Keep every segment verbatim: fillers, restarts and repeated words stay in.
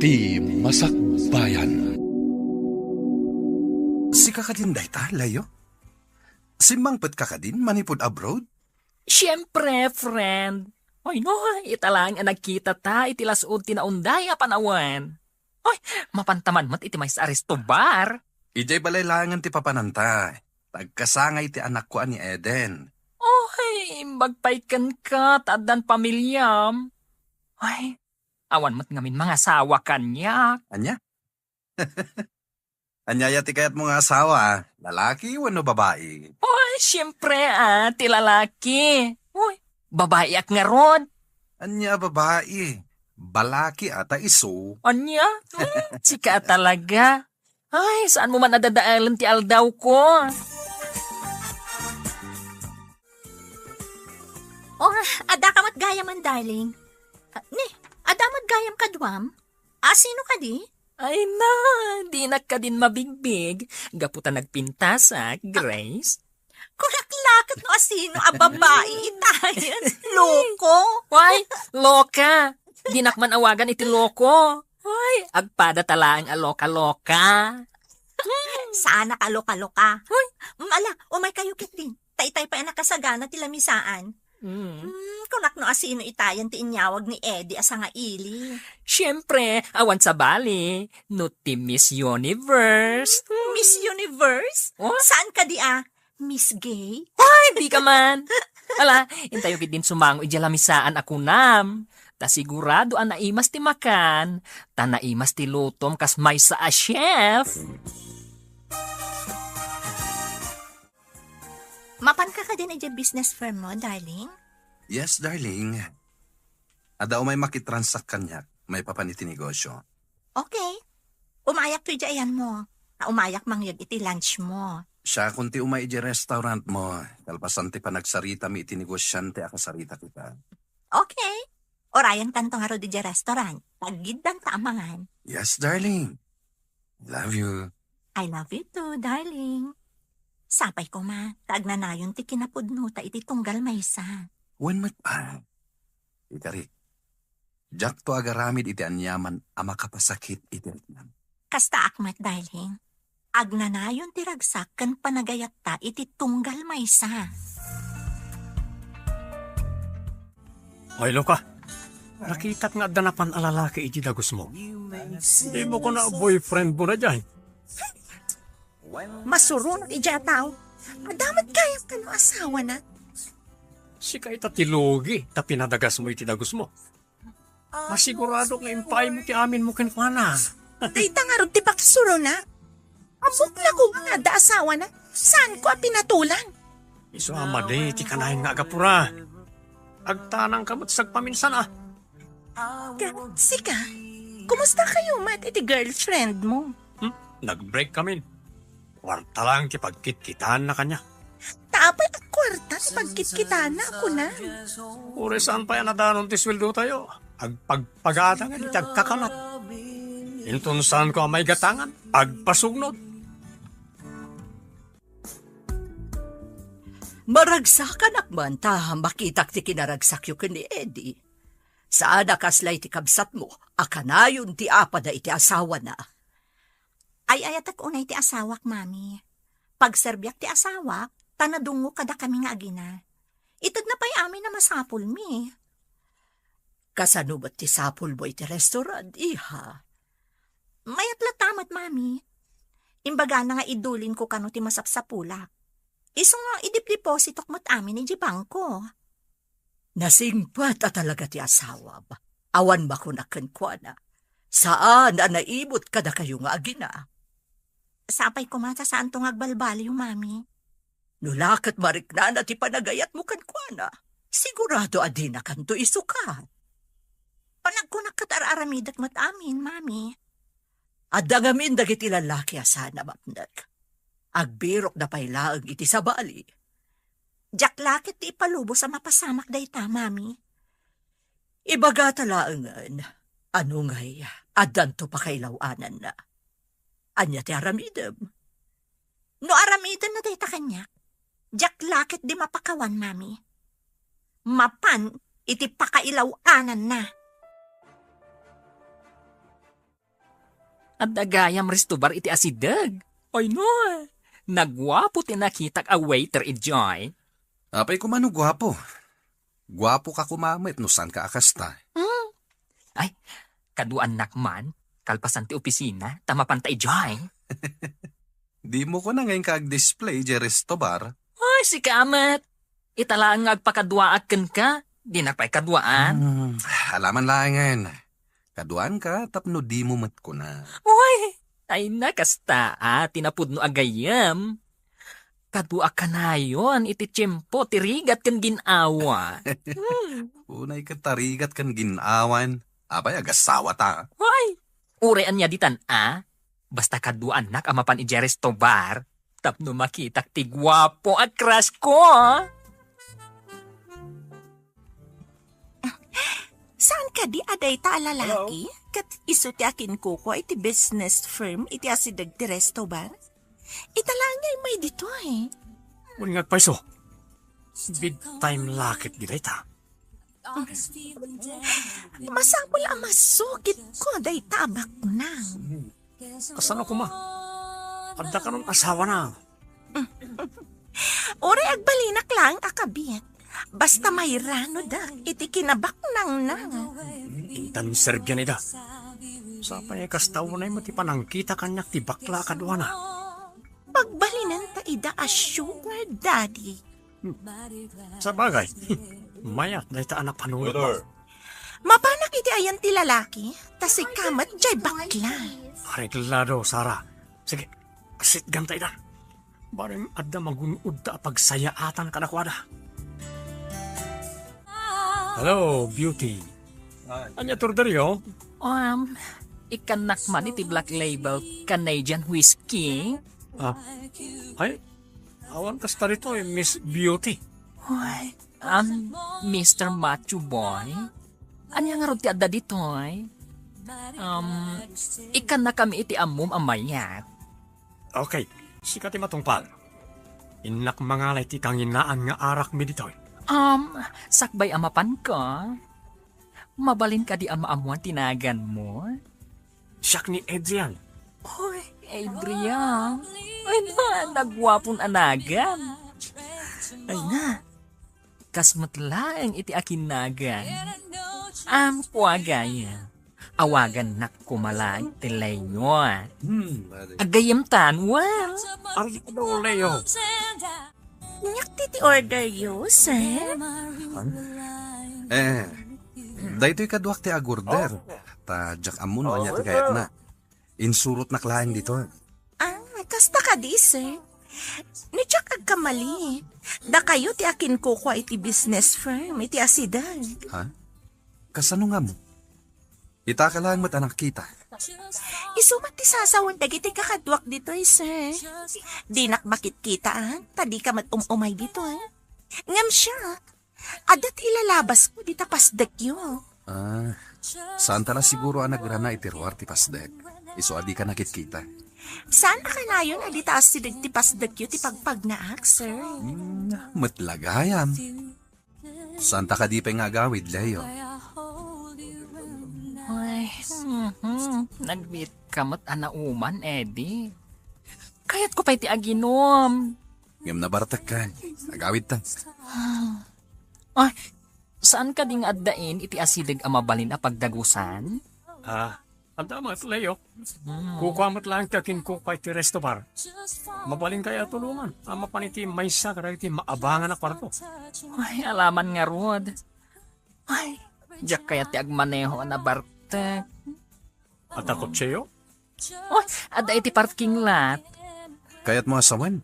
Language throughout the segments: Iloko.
Ti Masakbayan. Sika kadin dayta, Leo? Simmangpetka kadin manipud abroad? Siempre, friend. Oy, no, ita laeng a nagkita ta iti las-ud ti naunday a panawen. Oy, mapanta man met iti maysa a resto bar. Idiay balay laengen ti papananta. Tagkasangay ti anakko a ni Eden. Oy, imbag pay kenka ta addan pamiliam. Ay, awan met ngamin mangasawa kaniak. Ania? Ania aya ti kayatmo nga asawa? Lalaki wenno babai? Oy, siempre, ah, ti lalaki. Oy, babaiak ngarud. Ania a babai? Balaki ata isu. Ania? Hmm, sika talaga. Ay, saanmo man a dadaelen ti aldawko. Oh, adda ka met gayam, darling. Ah, ni, adda met gayam kaduam? Ah, sino kadi? Ay na, dinak kadin mabigbig. Gapu ta nagpintasak, Grace. Kunak laket no asino a babai itayen. Loko. Why? Loka. Dinak man awagan iti loko. Why? Agpada ta laeng a loka-loka. Saanak a loka-loka. Hoy. Mm, ala, umay kayo ketdin. Taytay pay a nakasagana ti lamisaan. Mm. Hmm, kunak no asino itayen ti inyawag ni Eddie a sangaili. Siempre, awan sabali, no ti Miss Universe. Miss Universe? Oh? Saan kadi a Miss Gay? Ay, dika man. Ala, intayo ketdin sumango idiay lamisaan a kunam. Ta sigurado a naimas ti makan, ta naimas ti lutom kas maysa a chef. Mapanka kadin idiay business firm mo, darling? Yes, darling. Adda umay makitransak kaniak maipapan iti negosyo. Okay. Umayak to idiay ayanmo. Ta umayak mangyeg iti lunch mo. Siakon ti umay idiay restaurant mo, kalpasan ti panagsaritami iti negosiante a kasarita kita. Okay. Urayenkanto ngarud idiay restaurant. Taggiddanta a mangan. Yes, darling. Love you. I love you too, darling. Sapay koma, ta agnanayon ti kinapudnota iti tunggal maysa. Wen met pay, ikarik, diakto agaramid iti aniaman a makapasakit iti riknam. Kastaak met, darling. Agnanayon ti ragsak ken panagayatta iti tunggal maysa. Hoy, Luka, nakitak nga adda napan a lalaki iti dagusmo. Dimo kuna boyfriend mo na diay. Masuronak idiay a tao. Adda met gayam kano asawana. Sika ita ti lugi ta pinadagasmo iti dagusmo. Masigurado nga impaaymo ti aminmo kenkuana. Dayta ngarud ti pakisuronak. Ammok la koma nga adda asawana. Saanko a pinatolan. Isu a madi ti kanayon nga agapura. Agtanangka met sagpaminsan a. Ka, sika, kumusta kayo met iti girlfriend mo? Hmm? Nag-break kami. Kuarta lang ti pagkitkitaanna kaniak. Ta apay a kuarta ti pagkitkitaanna a kunam? Uray saan pay a nadanon ti sueldotayo. Agpagpagada nga iti agkakanat. Inton saanko a maigatangan, agpasugnod. Maragsakanak man ta makitak ti kinaragsakyo ken ni Eddie. Saan a kasla iti kabsatmo a kanayon ti apada iti asawana. Ay-ayatek unay ti asawak, Mami. Pagserbiak ti asawak, ta nadungngo kadakami nga agina. Itedna pay amin a masapulmi. Kasano met ti sapulmo iti restaurant, iha? Mayat latta met, Mami. Imbagana nga idulinko kano ti masapsapulak. Isu nga idipdepositok met amin idiay bangko. Nasingpet a talaga ti asawam. Awan makunak kenkuana. Saan a naimut kadakayo nga agina. Sapay koma ta saanto nga agbalbaliw, Mami. No la ket mariknana ti panagayatmo kenkuana, sigurado a dinakanto isukat. Panagkunak ket ar-aramidek met amin, Mami. Adda ngamin dagiti lallaki a saan a mapnek. Agbirokda pay laeng iti sabali. Diak la ket ti ipalubos a mapasamak dayta, Mami. Ibagata laengen, ano ngay, addanto pakailaw-ananna. Ania ti aramidem? No aramidenna dayta kaniak, diak la ket di mapakawan, Mami. Mapan iti pakailaw-ananna. Adda gayam resto bar iti asideg. Ay no, naguapo ti nakitak a waiter idiay. Apay koma no guapo? Guapoka koma met no saanka a kasta. Hmm. Ay, kaduaannak man, kalpasan ti opisina, ta mapanta idiay. Dimo kona nga inka ag-display idiay resto bar? Ay, sika met. Ita laeng nga agpakaduaak kenka, dinak pay kaduaan. Hmm, alaman laengen. Kaduaanka tapno dimo met kuna. Uy, ay na, kasta a ti napudno a gayyem. Kaduaak kanayon iti tiempo ti rigat ken gin-awa. Hmm. Unay ket ta rigat ken gin-awan. Apay, agasawata. Uy, uray ania ditan a? Basta kaduaannak a mapan idiay resto bar, tapno makitak ti guapo a crush ko. Saan kadi a dayta a lalaki? Hello? Ket isu ti akinkukua iti business firm iti asideg ti resto bar? Ita laeng nga immay ditoy. Wen nga agpayso. Big time la ket dayta. Masapul a masukitko dayta a baknang. Kasano koma? Adda kanon asawana? Uray agbalinak laeng a kabit. Basta mairanodak iti kinabaknangna. Intan serbian ida. Sapay kasta unay met ti panangkita kaniak ti bakla a kaduana. Pagbalinenta ida a sugar daddy. Sabagay, mayat dayta a napanulat. Waiter. Mapanak iti ayan ti lalaki, ta sika met jay bakla. Areglado, Sara. Sige, sitganta ida. Barem adda magun-odda a pagsayaatan kadakuada. Hello, beauty. Ania ti orderyo? Um, ikkannak man iti Black Label Canadian Whiskey. Ah, ay, awan kasta ditoy, Miss Beauty. Uy, um, Mister Macho Boy? Ania ngarud ti adda ditoy? Um, ikkannakami iti ammom a mayat. Okay, sika ti matungpal. Innak mangala iti kanginaan nga arakmi ditoy. Um, sakbay a mapanka, mabalin kadi a maammuan ti naganmo? Siak ni Adrian. Hoy, Adrian. Ay na, naguapon a nagan. Ay na, kas met laeng iti akinnagan. Ampo a gayam. Awagannak koma laeng ti Leo. Hmm, pare. Aggayyemtan, well. Arnado, Leo. Ania ti orderyo, sir? Eh, daytoy kaduak ti agorder. Ta diak ammo no ania ti kayatna. Insurotnak laeng ditoy. Ah, kasta kadi, sir? No diak agkamali, dakayo ti akinkukua iti business firm iti asideg. Ha? Kasano nga mo? Itaka laeng met a nakita. Isu met ti sasawen dagiti kakaduak ditoy, sir. Dinak makitkita, ah, ta dika met um-umay ditoy. Ngem siak, adda ti ilalabasko dita pasdekyo. Ah, saanta la siguro a nagrana iti ruar ti pasdek. Isu a dika nakitkita. Saan a kanayon a dita asideg ti pasdekyo ti pagpagnaak, sir? Hmm, met la gayam. Saanta kadi pay nga agawid, Leo? Ay, mhm. Nagbiit ka met a nauman, Eddie. Kayatko pay ti aginom. Ngem nabartek ka. Agawid ta. Ay, saan kadi nga addain iti asideg a mabalin a pagdagusan? Ah, adda met, Leo. Hmm. Kukua met laeng ti akinkukua iti resto bar. Mabalin kaya a tulongan a mapan iti maysa kadagiti maabangan a kuarto. Ay, alaman ngarud. Ay, diak kayat ti agmaneho a nabartek. Adda kotseyo? Oh, adda iti parking lot. Kayatmo a sawen?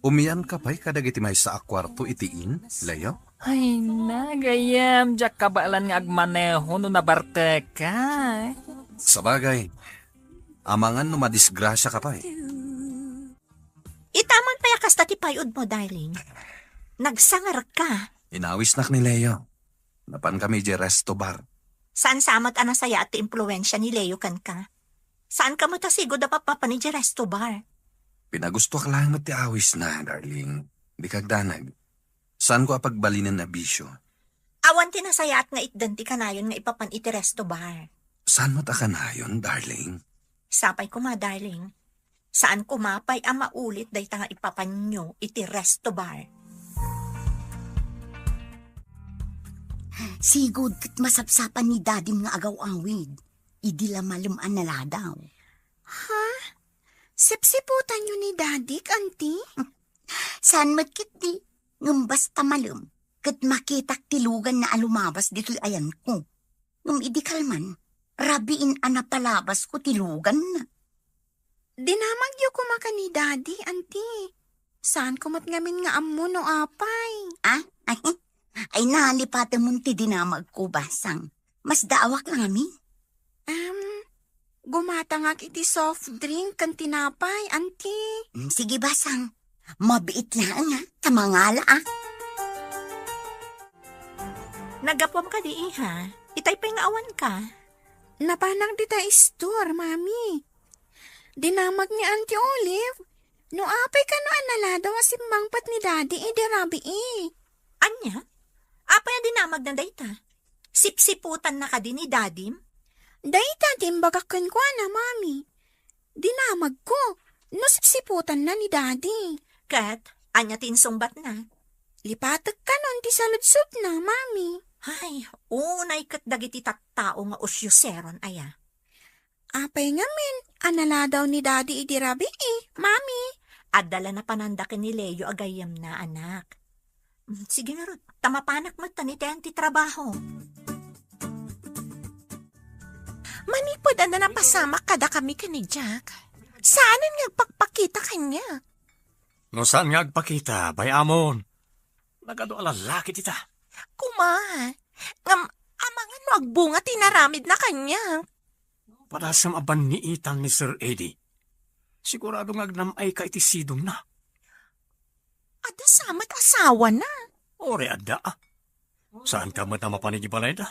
Umianka pay kadagiti maysa a kuarto iti inn, Leo? Ay na, gayyem, diak kabaelan nga agmaneho no nabartekka. Sabagay, amangan no madisgrasiaka pay. Ita man pay a kasta ti pay-odmo, darling. Nagsangarka. Inawisnak ni Leo. Napankami idiay resto bar. Saan sa met a nasayaat ti impluensia ni Leo kenka? Saanka met a sigud a mapmapan idiay resto bar? Pinagustoak laeng met ti awisna, darling. Dika agdanag. Saanko a pagbalinen a bisio. Awan ti nasayaat nga itdan ti kanayon nga ipapan iti resto bar. Saan met a kanayon, darling? Sapay koma, darling. Saan koma pay a maulit dayta nga ipapanyo iti resto bar. Sigud ket masapsapan ni Dadim nga agaw-awid idi la malem a naladaw. Ha? Sipsiputanyo ni Dadik, Auntie? Saan met ketdi, ngem basta malem, ket makitak ti luganna a lumabas ditoy ayanko. Ngem idi kalman, rabiin a napalabasko ti luganna. Dinamagyo koma ken ni Daddy, Auntie. Saanko met ngamin nga ammo no apay. Ah? Ay, ay, nalipatemon ti dinamagko, Basang. Masdaawak la ngamin. Em, gumatangak iti soft drink ken tinapay, Auntie. Mm, sige, Basang. Mabiit laeng, ha? Ta mangala, ah. Naggapuam kadi, iha? Itay pay nga awanka? Napanak dita store, Mami. Dinamag ni Auntie Olive, no apay kano a naladaw a simmangpet ni Daddy idi rabii. Ania? Apay a dinamagna dayta? Sipsiputanna kadi ni Dadim? Dayta ti imbagak kenkuana, Mami. Dinamagko no sipsiputanna ni Daddy. Ket, ania ti insungbatna? Lipatek kanon ti saludsodna, Mami. Ay, unay ket dagiti tattao nga usyoseron aya. Apay ngamin a naladaw ni Daddy idi rabii, Mami? Adda la napananda ken ni Leo a gayyemna, anak. Mm, sige ngarud, ta mapanak met ta ni ti trabaho. Manipud a napasamak kadakami ken ni Jack, saanen nga agpakpakita kaniak. No saan nga agpakita, bay-amon. Nagadu a lalaki dita. Kuma, ngem amangan no agbunga ti inaramidna kaniak. Padasem a banniitan ni Sir Eddie. Sigurado nga agnam-ayka iti sidongna. Adda sa met asawana. Uray adda, ah. Saanka met a mapan iti balayda?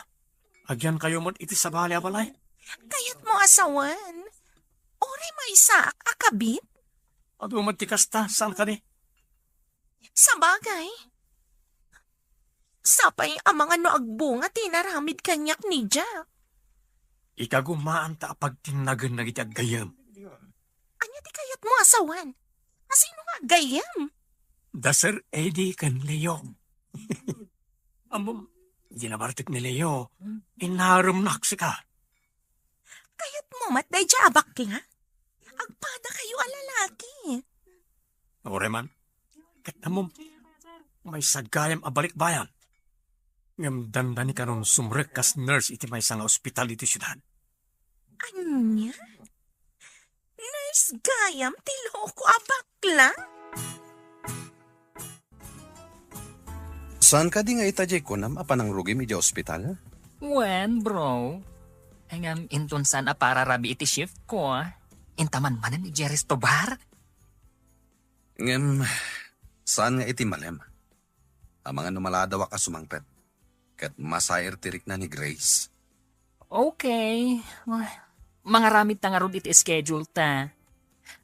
Agyankayo met iti sabali a balay. Kayatmo a sawen? Uray maysaak a kabit? Adu met ti kasta, saan kadi? Sabagay. Sapay amangan no agbunga ti inaramid kaniak ni Jack. Ikagumaanta a pagtinnagen dagiti aggayyem. Ania ti kayatmo a sawen? Asino nga aggayyem? Da Sir Eddie ken Leo. Ammom, idi nabartek ni Leo, inaremnak sika. Kayatmo met daydiay a bakla? Agpadakayo a lalaki. Uray man, ket ammom, maysa gayam a balikbayan. Ngem dandani kanon sumrek kas nurse iti maysa nga ospital iti siudad. Ania? Nurse gayam ti loko a bakla? Saan kadi nga ita diay kunam a panangrugim idiay ospital? Wen, bro. Ngem inton saan a pararabii iti shift ko, intaman manen idiay resto bar? Ngem, saan nga iti malem? Amangan no maladawak a sumangpet. Ket masair ti rikna ni Grace. Okay. Mangaramid ta ngarud iti schedule ta.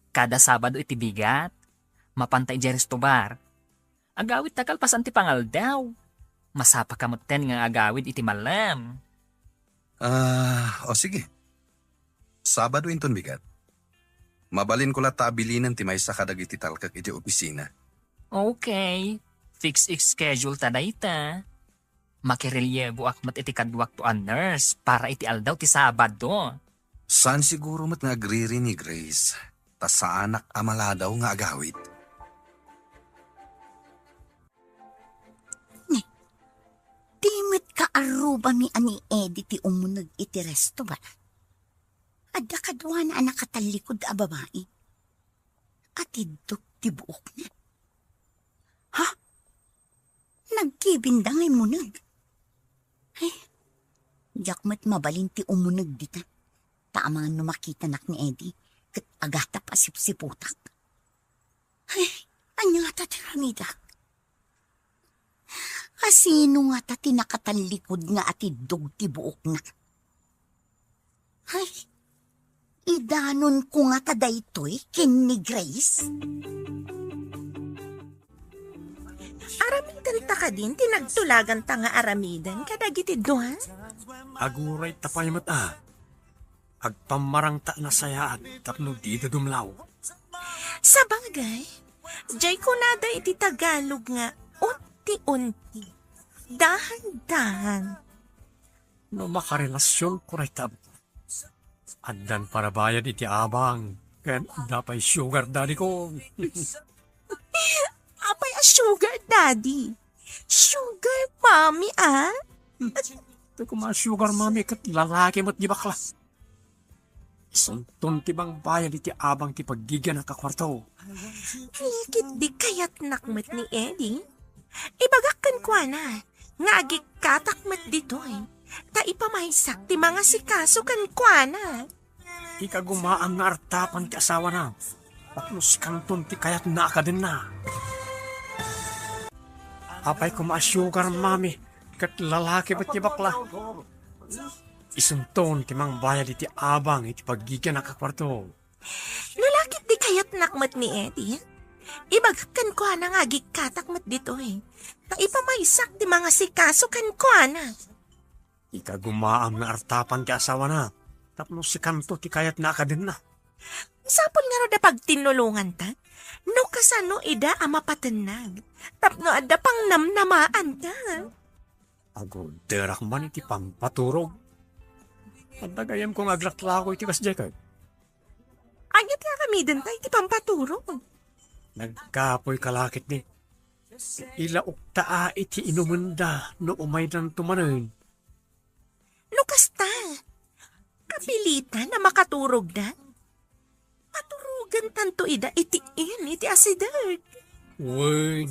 Kada Sabado iti bigat, mapanta idiay resto bar. Agawid ta kalpasan ti pangaldaw. Masapaka metten nga agawid iti malem. Ah, o sige. Sabado inton bigat. Mabalinko latta a bilinen ti maysa kadagiti talkek iti opisina. Okay. Fix schedule ta dayta. Makirelyeboak met iti kaduakto a nurse para iti aldaw ti Sabado. Saan siguro met nga agriri ni Grace, ta saanak a maladaw nga agawid. Ni, di met kaarrubami a ni Eddie ti umuneg iti resto, ba? Adda kaduana a nakatallikud a babai. Atiddog ti buokna. Ha? Nagkibinda nga immuneg. Ay, diak met mabalin ti umuneg dita. Ta amangan no makitanak ni Eddie, ket agatap a sipsiputak. Ay, ania ngata ti aramidak? Asino ngata ti nakatallikud nga atiddog ti buokna? Ay, idanonko ngata daytoy ken ni Grace? Aramidenta kadin ti nagtulaganta nga aramiden kadagiti dua? Aguray ta pay met a. Agpammarangta a nasayaat tapno dida dumlaw. Sabagay, jay kunada iti Tagalog nga unti-unti, dahan-dahan. No makarelasionko dayta, addan parabayad iti abang, ken adda pay sugar daddy ko. Apay a sugar daddy? Sugar mommy, ah? Ti koma a sugar mommy ket lalaki met ti bakla. Isunton ti mangbayad iti abang ti paggigianak a kuarto. Nalakit di kayatnak met ni Eddie. Ibagak kenkuana nga agikkatak met ditoy, ta ipamaysak ti mangasikaso kenkuana. Ikagumaam nga artapan ti asawana, tapno sikanton ti kayatna a kadenna. Apay koma a sugar mommy ket lalaki met ti bakla. Isunton ti mangbayad iti abang iti paggigianak a kuarto. Nalakit di kayatnak met ni Eddie, ibagak kenkuana nga agikkatak met ditoy, ta ipamaysak ti mangasikaso kenkuana. Ikagumaam nga artapan ti asawana, tapno sikanto ti kayatna a kadenna. Masapul ngarud a pagtinnulonganta no kasano ida a mapatennag tapno adda pangnamnamaanta. Agurderak man iti pampaturog. Adda gayyemko nga aglaklako iti kasdiay ket. Ania ti aramidenta iti pampaturog? Nagkapoy kalakit ni. Ilaokta a iti inumenda no umaydanto manen. No kasta, kapilitan a makaturogda. Paturogentanto ida iti in iti asideg. Wen.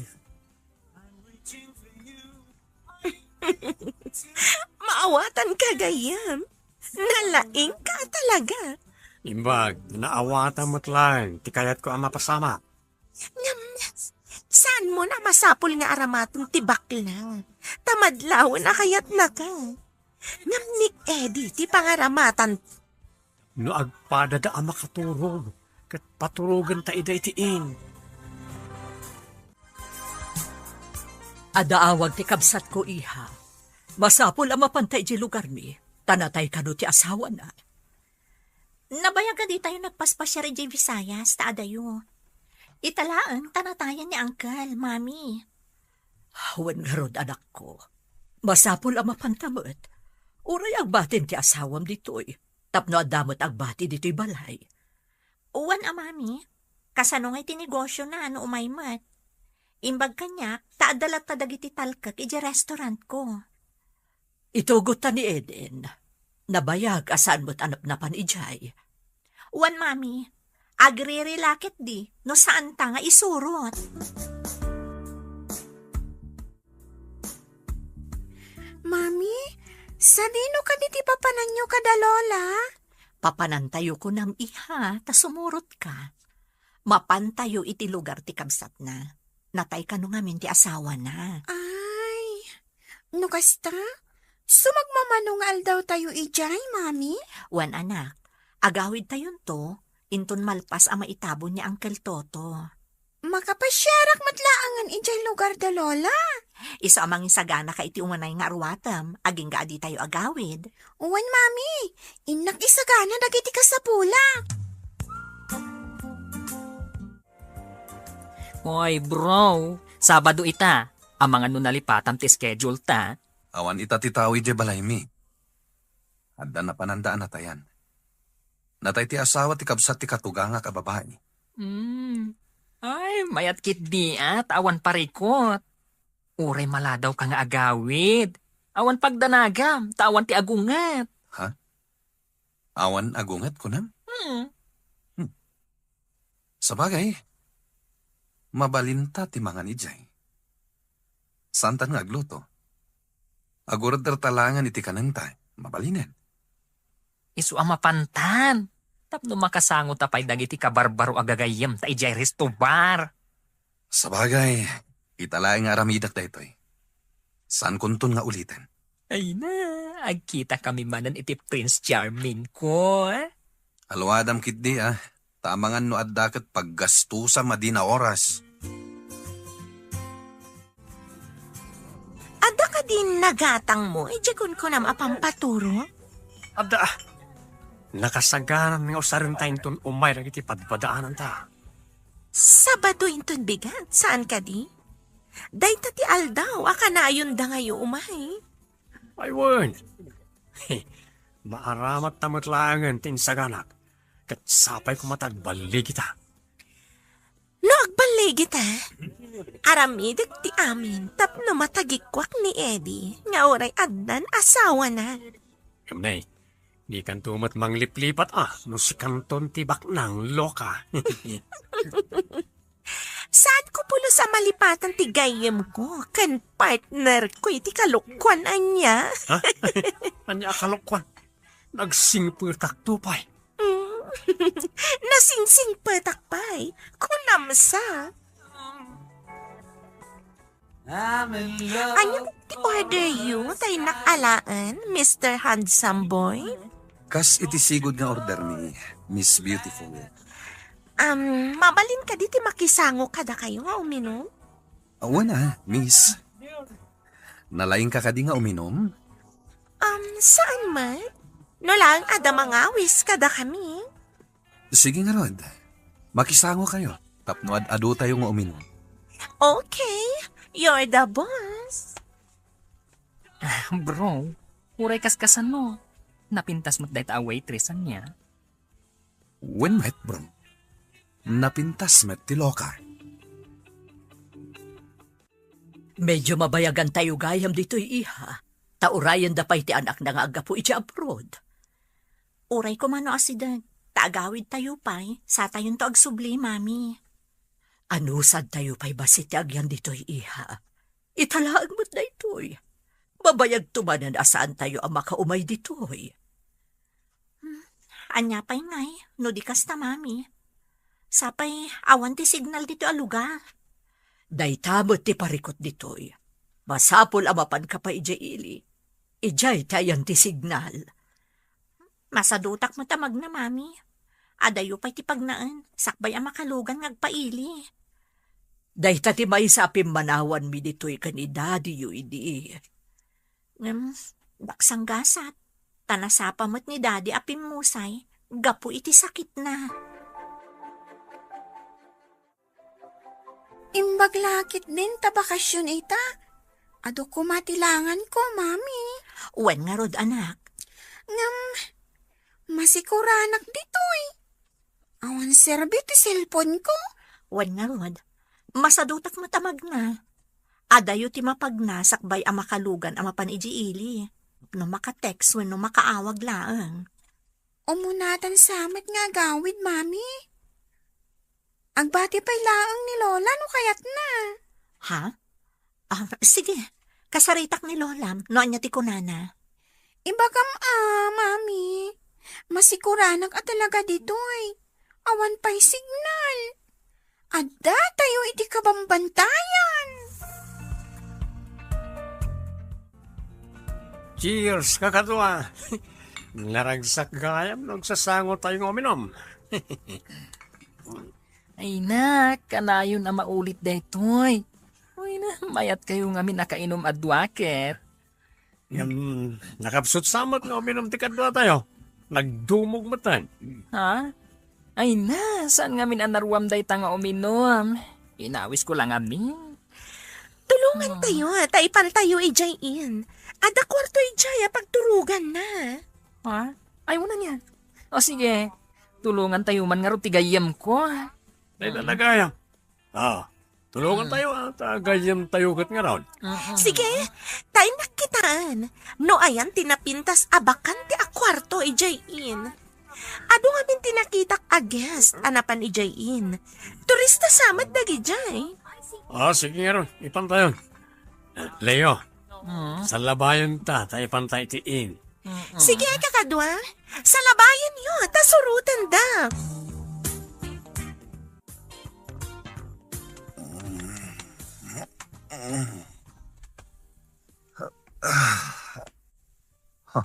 Maawatanka gayyem. Nalaingka talaga. Imbag, naawatan met laeng ti kayatko a mapasamak. Ngem, saanmon a masapul nga aramaten ti bakla, ta madlawen a kayatnaka. Ngem ni Eddie ti pangaramatan. No agpadada a makaturog, ket paturogenta ida iti in. Adda awag ti kabsatko, iha. Masapul a mapanta idiay lugarmi, ta natay kano ti asawana. Nabayag a ditayo nagpaspasiar idiay Visayas, ta adayo. Ita laeng ta natayan ni Uncle, Mami. Wen ngarud, anakko. Masapul a mapanta met. Uray agbatim ti asawam ditoy, tapno adda met agbati ditoy balay. Wen a, Mami, kasano ngay ti negosiona no umay met? Imbag kaniak, ta adda latta dagiti talkek idiay restaurantko. Itugotta ni Eden. Nabayag a saan met a napnapan idiay. Wen, Mami, agriri la ketdi no saanta nga isurot. Mami, sadino kadi ti papananyo kada Lola? Papanantayo kunam, iha, ta sumurotka. Mapantayo iti lugar ti kabsatna. Natay kano ngamin ti asawana. Ay, no kasta, sumagmamano nga aldawtayo idiay, Mami? Wen, anak, agawidtayonto, inton malpas a maitabon ni Uncle Toto. Makapasiarak met laengen idiay lugar da Lola. Isu a mangisaganaka iti umanay nga aruatem, agingga a ditayo agawid. Wen, Mami, innak isagana dagiti kasapulak. Oy, bro, Sabado ita. Amangan no nalipatam ti schedule ta. Awan ita ti tao idiay balaymi. Adda napananda a natayan. Natay ti asawa ti kabsat ti katugangak a babai. Hmm. Ay, mayat ketdi a, ta awan parikut. Uray maladawka nga agawid. Awan pagdanagam, ta awan ti agunget. Ha? Awan agunget, kunam? Hmm. Hmm. Sabagay, mabalinta ti mangan idiay. Saantan nga agluto. Agurder ta laengen iti kanenta, mabalinen. Isu a mapantan, tapno makasangota pay dagiti kabarbaro a gagayyemta idiay resto bar. Sabagay, ita laeng nga aramidek daytoy. Saankonton nga uliten. Ay na, agkitakami manen iti Prince Charming ko, eh. Aluadam ketdi, ah. Ta amangan no adda ket paggastusam a dina oras. Adda kadi nagatangmo idiay kunkunam a pampaturog? Adda, ah. Nakasagana nga usarenta inton umay dagiti padpadaananta. Sabado inton bigat, saan kadi? Dayta ti aldaw a kanayonda nga umay. Ay, wen. Maaramat ta met laengen ti insaganak, ket sapay koma ta agballigita. No agballigita, aramidek ti amin tapno matagikuak ni Eddie nga uray addan asawana. Ngem nay, dikanto met mangliplipat a no sikanton ti baknang, loka. Saanko pulos a malipatan ti gayyemko ken partnerko iti kalokuan ania? Ha? Ania a kalokuan? Nagsingpetakto pay. Mm. Nasingsingpetak pay. Kunam sa. Ania ti order yo, ta innak alaen, Mister Handsome Boy? Kas iti sigud nga order ni Miss Beautiful. Um, mabalin kadi ti makisango kadakayo nga uminum? Awan a, miss. Nalaingka kadi nga uminum? Um, saan met? No laeng adda mangawis kadakami. Sige ngarud. Makisangokayo tapno ad-adotayo nga uminum. Okay, you're the boss. Ah, bro, uray kaskasano. Napintas met dayta a waitress ania? Wen met, bro. Napintas met ti loka. Medyo mabayagantayo gayam ditoy, iha. Ta urayenda pay ti anakna nga aggapu iti abroad. Uray koma no asideg, ta agawidtayo pay, satayonto agsubli, Mami. Anusadtayo pay bassit ti agyan ditoy, iha. Ita laeng met daytoy. Mabayagto manen a saantayo a makaumay ditoy. Hmm, ania pay ngay, no di kasta, Mami? Sapay awan ti signal ditoy a lugar. Dayta met ti parikut ditoy. Masapul a mapanka pay idiay ili. Idiay ti ayan ti signal. Masadutak met a magna, Mami. Adayo pay ti pagnaen, sakbay a makalugan nga agpaili. Dayta ti maysa a pimmanawanmi ditoy ken ni Daddy yo idi. Ngem, daksanggasat, ta nasapa met ni Daddy a pimmusay gapu iti sakitna. Imbag la ketdin ta bakasion ita. Adu koma ti langanko, Mami. Wen ngarud, anak. Ngem, masikuranak ditoy. Awan serbi ti cellphone-ko. Wen ngarud, masadutak met a magna. Adayo ti mapagna sakbay a makalugan a mapan idiay ili. No maka-text wenno makaawag laeng. Umunatan sa met nga agawid, Mami. Agbati pay laeng ni Lola no kayatna. Ha? Ah, sige. Kasaritak ni Lolam no ania ti kunana. Ibagam a, Mami. Masikuranak a talaga ditoy. Awan pay signal. Addatayo iti kabambantayan. Cheers, kakadua! Naragsak gayam no agsasangotayo nga uminom. Ay, nak, kanayon a maulit daytoy. Ay, na, mayatkayo ngamin a kainom a dua ket. Ngem, nakapsut sa met nga uminom ti kaduatayo. Nagdumog metten. Ha? Ay na, saan ngamin a naruam dayta nga uminom? Inawisko la ngamin. Tulongantayo, hmm, ta ipantayo idiay inn. Adda kuarto idiay a pagturoganna. Ha? Ay, wen ania. O sige, tulongantayo man ngarud ti gayyemko. Ay, hmm, talaga, ya. Ah, tulongantayo, ah, ta gayyemtayo ket ngarud. Mm-mm. Sige, ta innak kitaen. No ayan ti napintas a bakante a kuarto idiay inn. Adu ngamin ti nakitak a guest a napan idiay inn. Turista sa met dagidiay. Ah, sige ngarud, ipantayon. Leo, mm, salabayonta, ta ipanta iti inn. Mm-mm. Sige, kakadua. Salabayenyo, ta surotenda. Ha?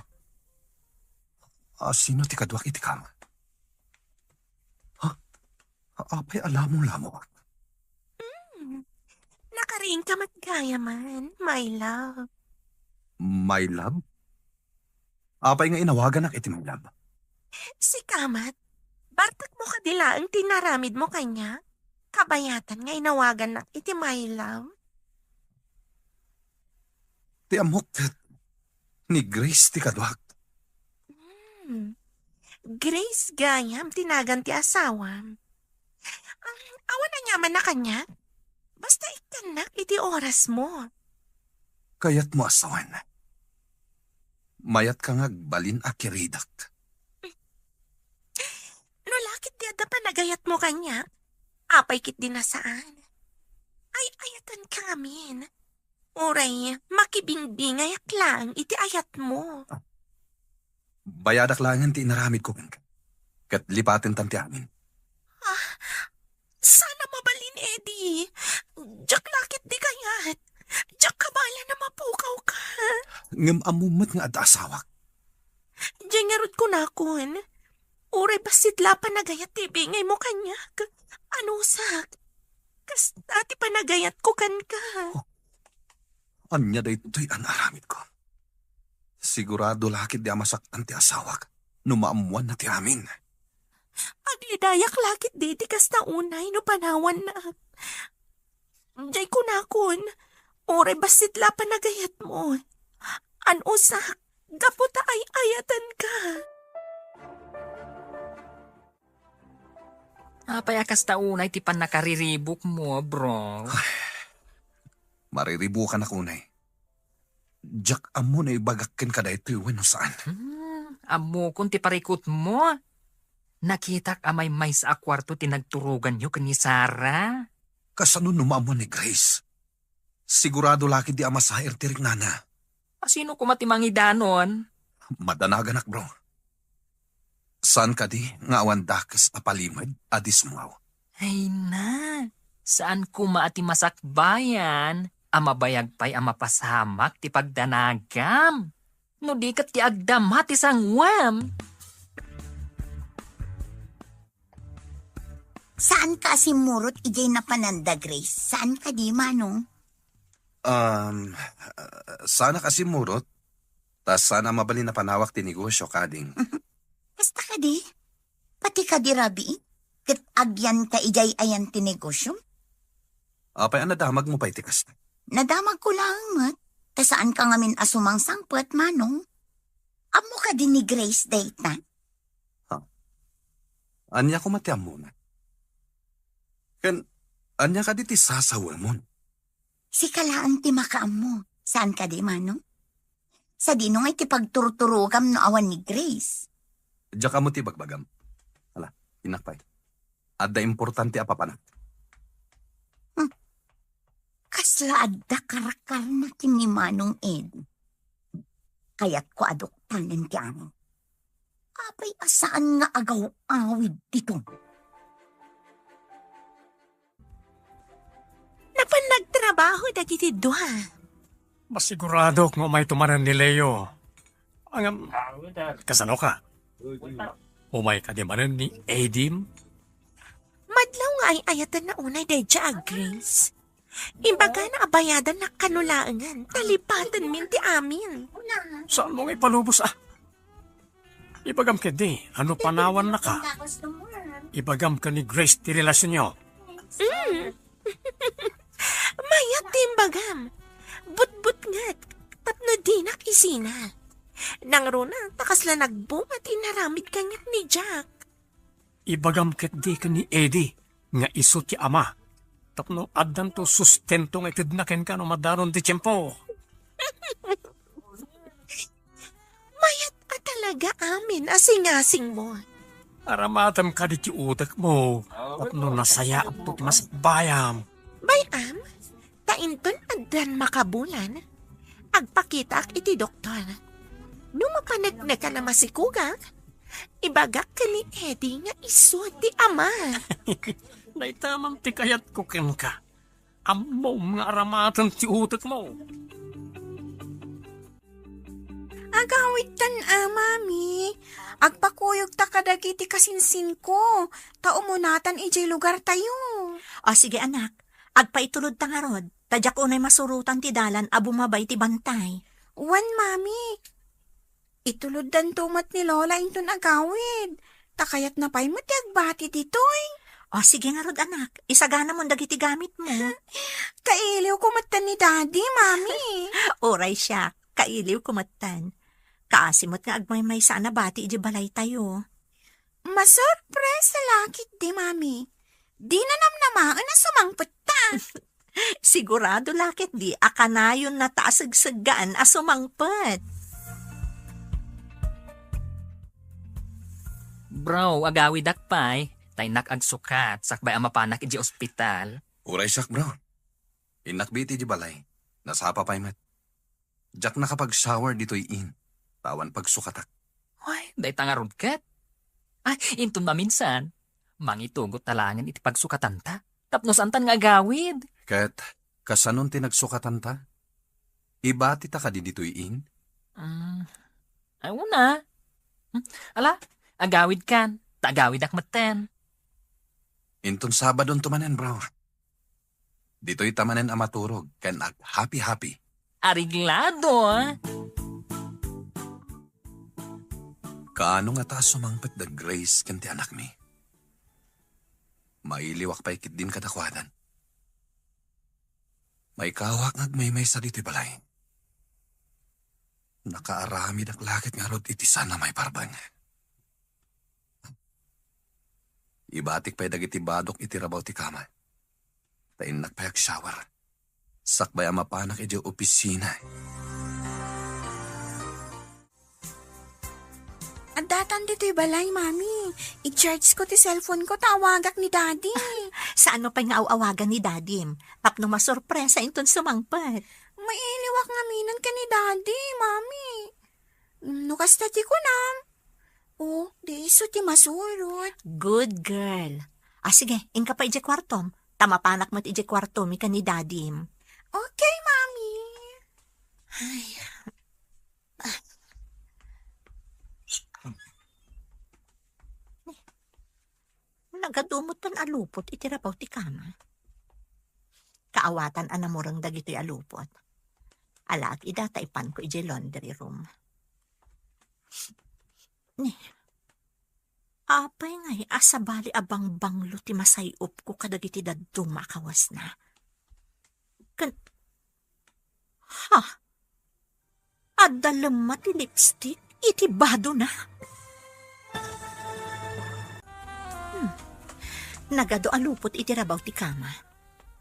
A, sino ti kaduak iti kama? Ha? Apay a lamong-lamok? Hmm. Nakariingka met gayamen, my love. My love? Apay nga inawaganak iti my love? Sika met, bartekmo kadi laeng ti inaramidmo kaniak? Kabayatan nga inawagannak iti my love? Ti ammok ket ni Grace ti kaduak. Hmm. Grace gayam ti nagan ti asawam. Am, awan aniamanna kaniak? Basta ikkannak iti orasmo. Kayatmo a sawen. Mayatka nga agbalin a kiridak. No la ket ti adda panagayatmo kaniak, apay ketdi a saan? Ay-ayatenka ngamin. Uray makibingbingayak laeng iti ayatmo. Bayadak laengen ti inaramidko kenka. Ket lipatentan ti amin. Ah, saan a mabalin, Eddie. Diak la ketdi kayat. Diak kabaelan a mapukawka. Ngem ammom met nga adda asawak. Diay ngarud kunakon, uray bassit la panagayat ti ibingaymo kaniak. Anusak, kasta ti panagayatko kenka. Oh, ania daytoy a naaramidko? Sigurado la ketdi a masaktan ti asawak no maammoanna ti amin. Aglidayak la ketdi ti kasta unay no panawannak. Diay kunakon, uray bassit la panagayatmo. Anusak, gapu ta ay-ayatenka. Apay a kasta unay ti pannakariribukmo, bro? Mariribukanak unay. Diak ammo no ibagak kenka daytoy wenno saan. Hmm, ammokon ti parikutmo. Nakitak a maymaysa a kuarto ti nagturoganyo ken ni Sarah. Kasano no maammoan ni Grace? Sigurado la ketdi a masair ti riknana. A, sino koma ti mangidanon? Madanaganak, bro. Saan kadi nga awan dakes a palimed a disumgaw? Ay na, saan koma a ti masakbayan a mabayag pay a mapasamak ti pagdanagam? No di ket ti agdama ti sanguam. Saanka a simmurot idiay napananda, Grace? Saan kadi, Manong? Um, uh, saanak a simmurot, ta saan a mabalin a panawak ti negosio, kading. Kasta kadi? Pati kadi rabii? Ket agyanka idiay ayan ti negosio? Apay a nadamagmo pay ti kasta? Nadamagko laeng met, ta saanka ngamin a sumangsangpet, Manong. Ammo kadi ni Grace dayta? Ha? Ania koma ti ammona? Ken ania kadi ti sasawemon? Sika laeng ti makaammo. Saan kadi, Manong? Sadino ngay ti pagturturogam no awan ni Grace? Diak ammo ti ibagbagam. Hala, innak pay. Adda importante a papanak. Hmm. Kasla adda karkarna ken ni Manong Ed. Kayatko a duktanen ti amin. Apay a saan nga agaw-awid dito? Napan nagtrabaho dagiti dua. Masiguradok nga umayto manen ni Leo. Ngem, kasano ka? Umay kadi manen ni Edim? Madlaw nga ay-ayatenna unay daydiay a Grace. Imbagana a bayadannak kano laengen, ta lipatenmin ti amin. Saanmo nga ipalubos, a? Ibagam ketdi, no panawannaka. Ibagam ken ni Grace ti relasionyo. Mm. Mayat ti imbagam. Butbutnget, tapno dinak isina. Nangruna, ta kasla nagbunga ti inaramid kaniak ni Jack. Ibagam ketdi ken ni Eddie nga isu ti ama, tapno addanto sustento nga itedna kenka no madaron ti tiempo. Mayat a talaga amin a singasingmo. Aramatem kadi ti utekmo, tapno nasayaatto ti masakbayam. Bay-am, ta inton addan makabulan, agpakitaak iti doktor. No mapaneknekan a masikogak, ibagak ken ni Eddie nga isu ti ama. Dayta man ti kayatko kenka. Ammom nga aramaten ti utekmo. Agawidtan a, Mami. Agpakuyogta kadagiti kasinsinko, ta umunatan idiay lugartayo. O, sige, anak. Agpaitulodta ngarud, ta diak unay masurotan ti dalan a bumaba iti bantay. Wen, Mami. Ituloddanto met ni Lola inton agawid. Ta kayatna pay met ti agbati ditoy. O, sige ngarud, anak. Isaganamon dagiti gamitmo. Kailiwko metten ni Daddy, Mami. Uray siak, kailiwko metten. Kaasi met nga agmaymaysa a nabati idiay balaytayo. Masurpresa la ketdi, Mami. Dina namnamaen a sumangpetta. Sigurado la ketdi a kanayonnata a segseggaan a sumangpet. Bro, agawidak pay. Ta innak agsukat, sakbay a mapanak idiay ospital. Uray siak, bro. Innak bit idiay balay. Nasapa pay met. Diak nakapag-shower ditoy inn, ta awan pagsukatak. Ay, dayta ngarud ket. Ay, inton maminsan, mangitugot ta laengen iti pagsukatanta. Tapno saantan nga agawid. Ket, kasanon ti nagsukatanta? Ibatita kadi ditoy inn? Mm, ay, una. Hmm, ala, agawidkan. Ta agawidak metten. Inton Sabadonto manen, bro. Ditoyta manen a maturog ken ag-happy-happy. Areglado, ah. Kaano ngata a sumangpet da Grace ken ti anakmi? Mailiwak pay ketdin kadakuadan. Maikawak nga agmaymaysa ditoy balay. Nakaaramidak la ket ngarud iti saan a maiparbeng. Ibatik pay dagiti badok iti rabaw ti kama. Ta innak pay agshower. Sakbay a mapanak idiay opisina. Addatan ditoy balay, Mami. I-charge ko ti cellphone ko ta awagak ni Daddy. Saanmo pay nga aw-awagan ni Dadim? Tapno masurpresa inton sumangpet. Mailiwak ngamin ken ni Daddy, Mami. No kasta ti kunam. O, di isu ti masurot. Good girl. Ah, sige, inka pay idiay kuartom. Ta mapanak met idiay kuartomi ken ni Dadim. Okay, Mami. Ay. Nagadu met a lupot iti rabaw ti kama. Kaawatan a namureng dagitoy a lupot. Alaek ida ta ipanko idiay laundry room. Ni, apay ngay a sabali a bangbanglo ti masay-opko kadagiti dadduma a kawasna? Ken, ha? Adda lemma ti lipstick iti badona. Hmm. Nagadu a lupot iti rabaw ti kama.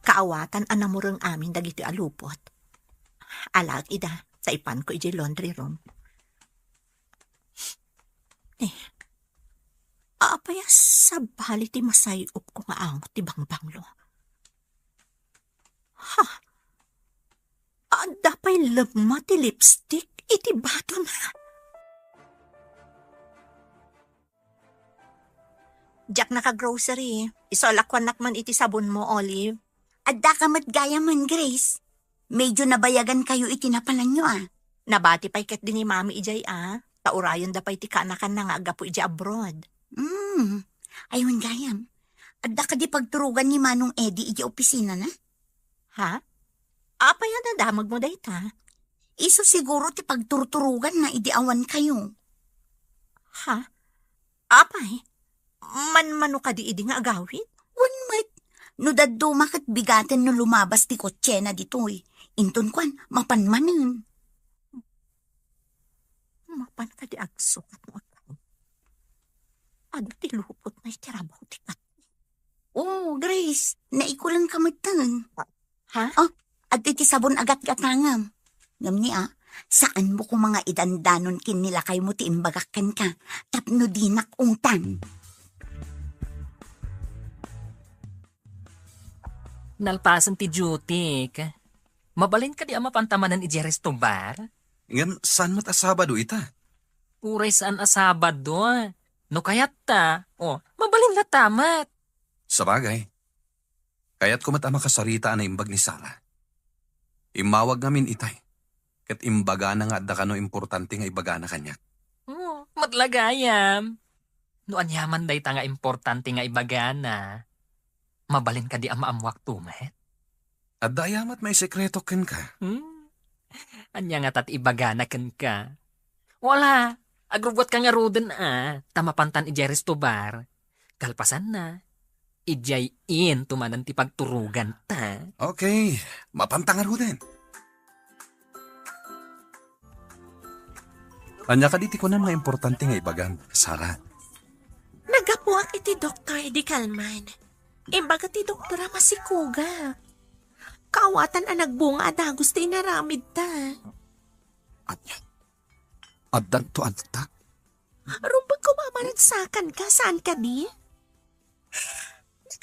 Kaawatan a namureng amin dagitoy a lupot. Alaek ida, ta ipanko idiay laundry room. Eh, apay a sabali ti masay-opko nga amo ti bangbanglo? Ha? Adda pay lemma ti lipstick iti badona. Diak naka-grocery. Isu a lakuanak man iti sabonmo, Olive. Addaka met gayamen, Grace. Medyo nabayagankayo iti napananyo, a. Nabati pay ketdi ni Mami idiay, a. Ta urayenda pay ti kaanakanna nga aggapu idiay abroad. Hmm. Ay, wen gayam. Adda kadi pagturogan ni Manong Eddie idiay opisinana? Ha? Apay a nadamagmo dayta? Isu siguro ti pagturturoganna idi awankayo. Ha? Apay, manmano kadi idi nga agawid? Wen met, no dadduma ket bigaten no lumabas ti kotsena ditoy. Inton kuan, mapan manen. Mapan kadi agsukat no agawid? Adu ti lupotna iti rabaw ti kat-, Oh, Grace, naikulanka metten. Ha? Oh, adda ti sabon a gatgatangam. Ngem ni, a, saanmo koma nga idandanon ken ni lakaymo ti imbagak kenka, tapno dinak ungtan. Nalpasen ti duty, ka. Mabalin kadi a mapanta manen idiay resto bar? Ngem saan met a Sabado ita? Uray saan a Sabado. No kayatta, o, mabalin latta met. Sabagay. Kayatko met a makasarita a naimbag ni Sarah. Immawag ngamin itay, ket imbagana nga adda kano importante nga ibagana kaniak. O, met la gayam. No aniaman dayta nga importante nga ibagana, mabalin kadi a maammuakto met? Adda aya met maisekretok kenka? Hmm. Ania ngata ti ibagana kenka? Wala, agrubbuatka ngaruden a, ta mapantan idiay resto bar. Kalpasanna, idiay inn tumanen ti pagturoganta. Okay, mapanta ngaruden. Ania kadi ti kunam nga importante nga ibagam, Sarah? Naggapuak iti Doktor Eddie Kalman. Imbaga ti doktor a masikuga. Kaawatan a nagbunga a dagus ti inaramidta. Ania? Addanto antak? Rumbeng koma a maragsakanka, saan kadi?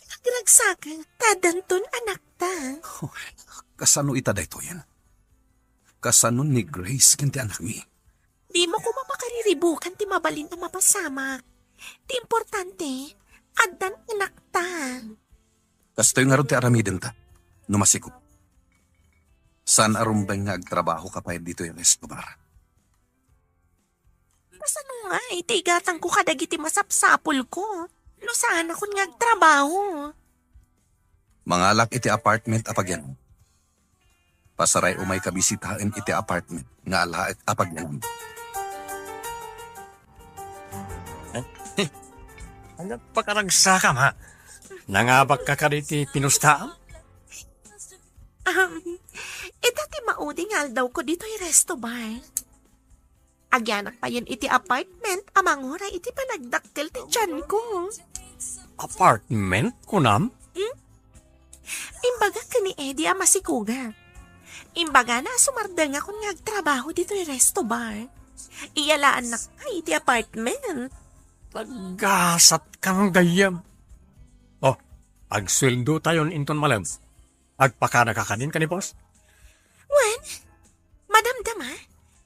Nagaragsakak, ta addanton anakta. Oh, kasano ita daytoyen? Kasano ni Grace ken ti anakmi? Dimo koma makariribukan ti mabalin a mapasamak. Ti importante, addan anakta. Kastoy ngarud ti aramidenta, no masikup. Saan a rumbeng nga agtrabahoka pay ditoy resto bar. Kasano nga iti igatangko kadagiti masapsapulko no saanakon nga agtrabaho? Mangalak iti apartment a pagyanan. Pasaray umayka bisitaen iti apartment nga alaek a pagyanan. Ania, pakaragsakam, ha? Nangabakka kadi iti pinustaam? Um, ita ti maudi nga aldawko ditoy resto bar. Agyanak payen iti apartment a manguray iti panagdakkel ti tianko. Apartment, kunam? Hmm? Imbagak ken ni Eddie a masikuga. Imbagana a sumardengakon nga agtrabaho ditoy resto bar. Iyalaannak pay iti apartment. Naggasatkang gayyem. Oh, agsueldotayon inton malem. Agpakanaka kadin ken ni boss? Wen, madamdama,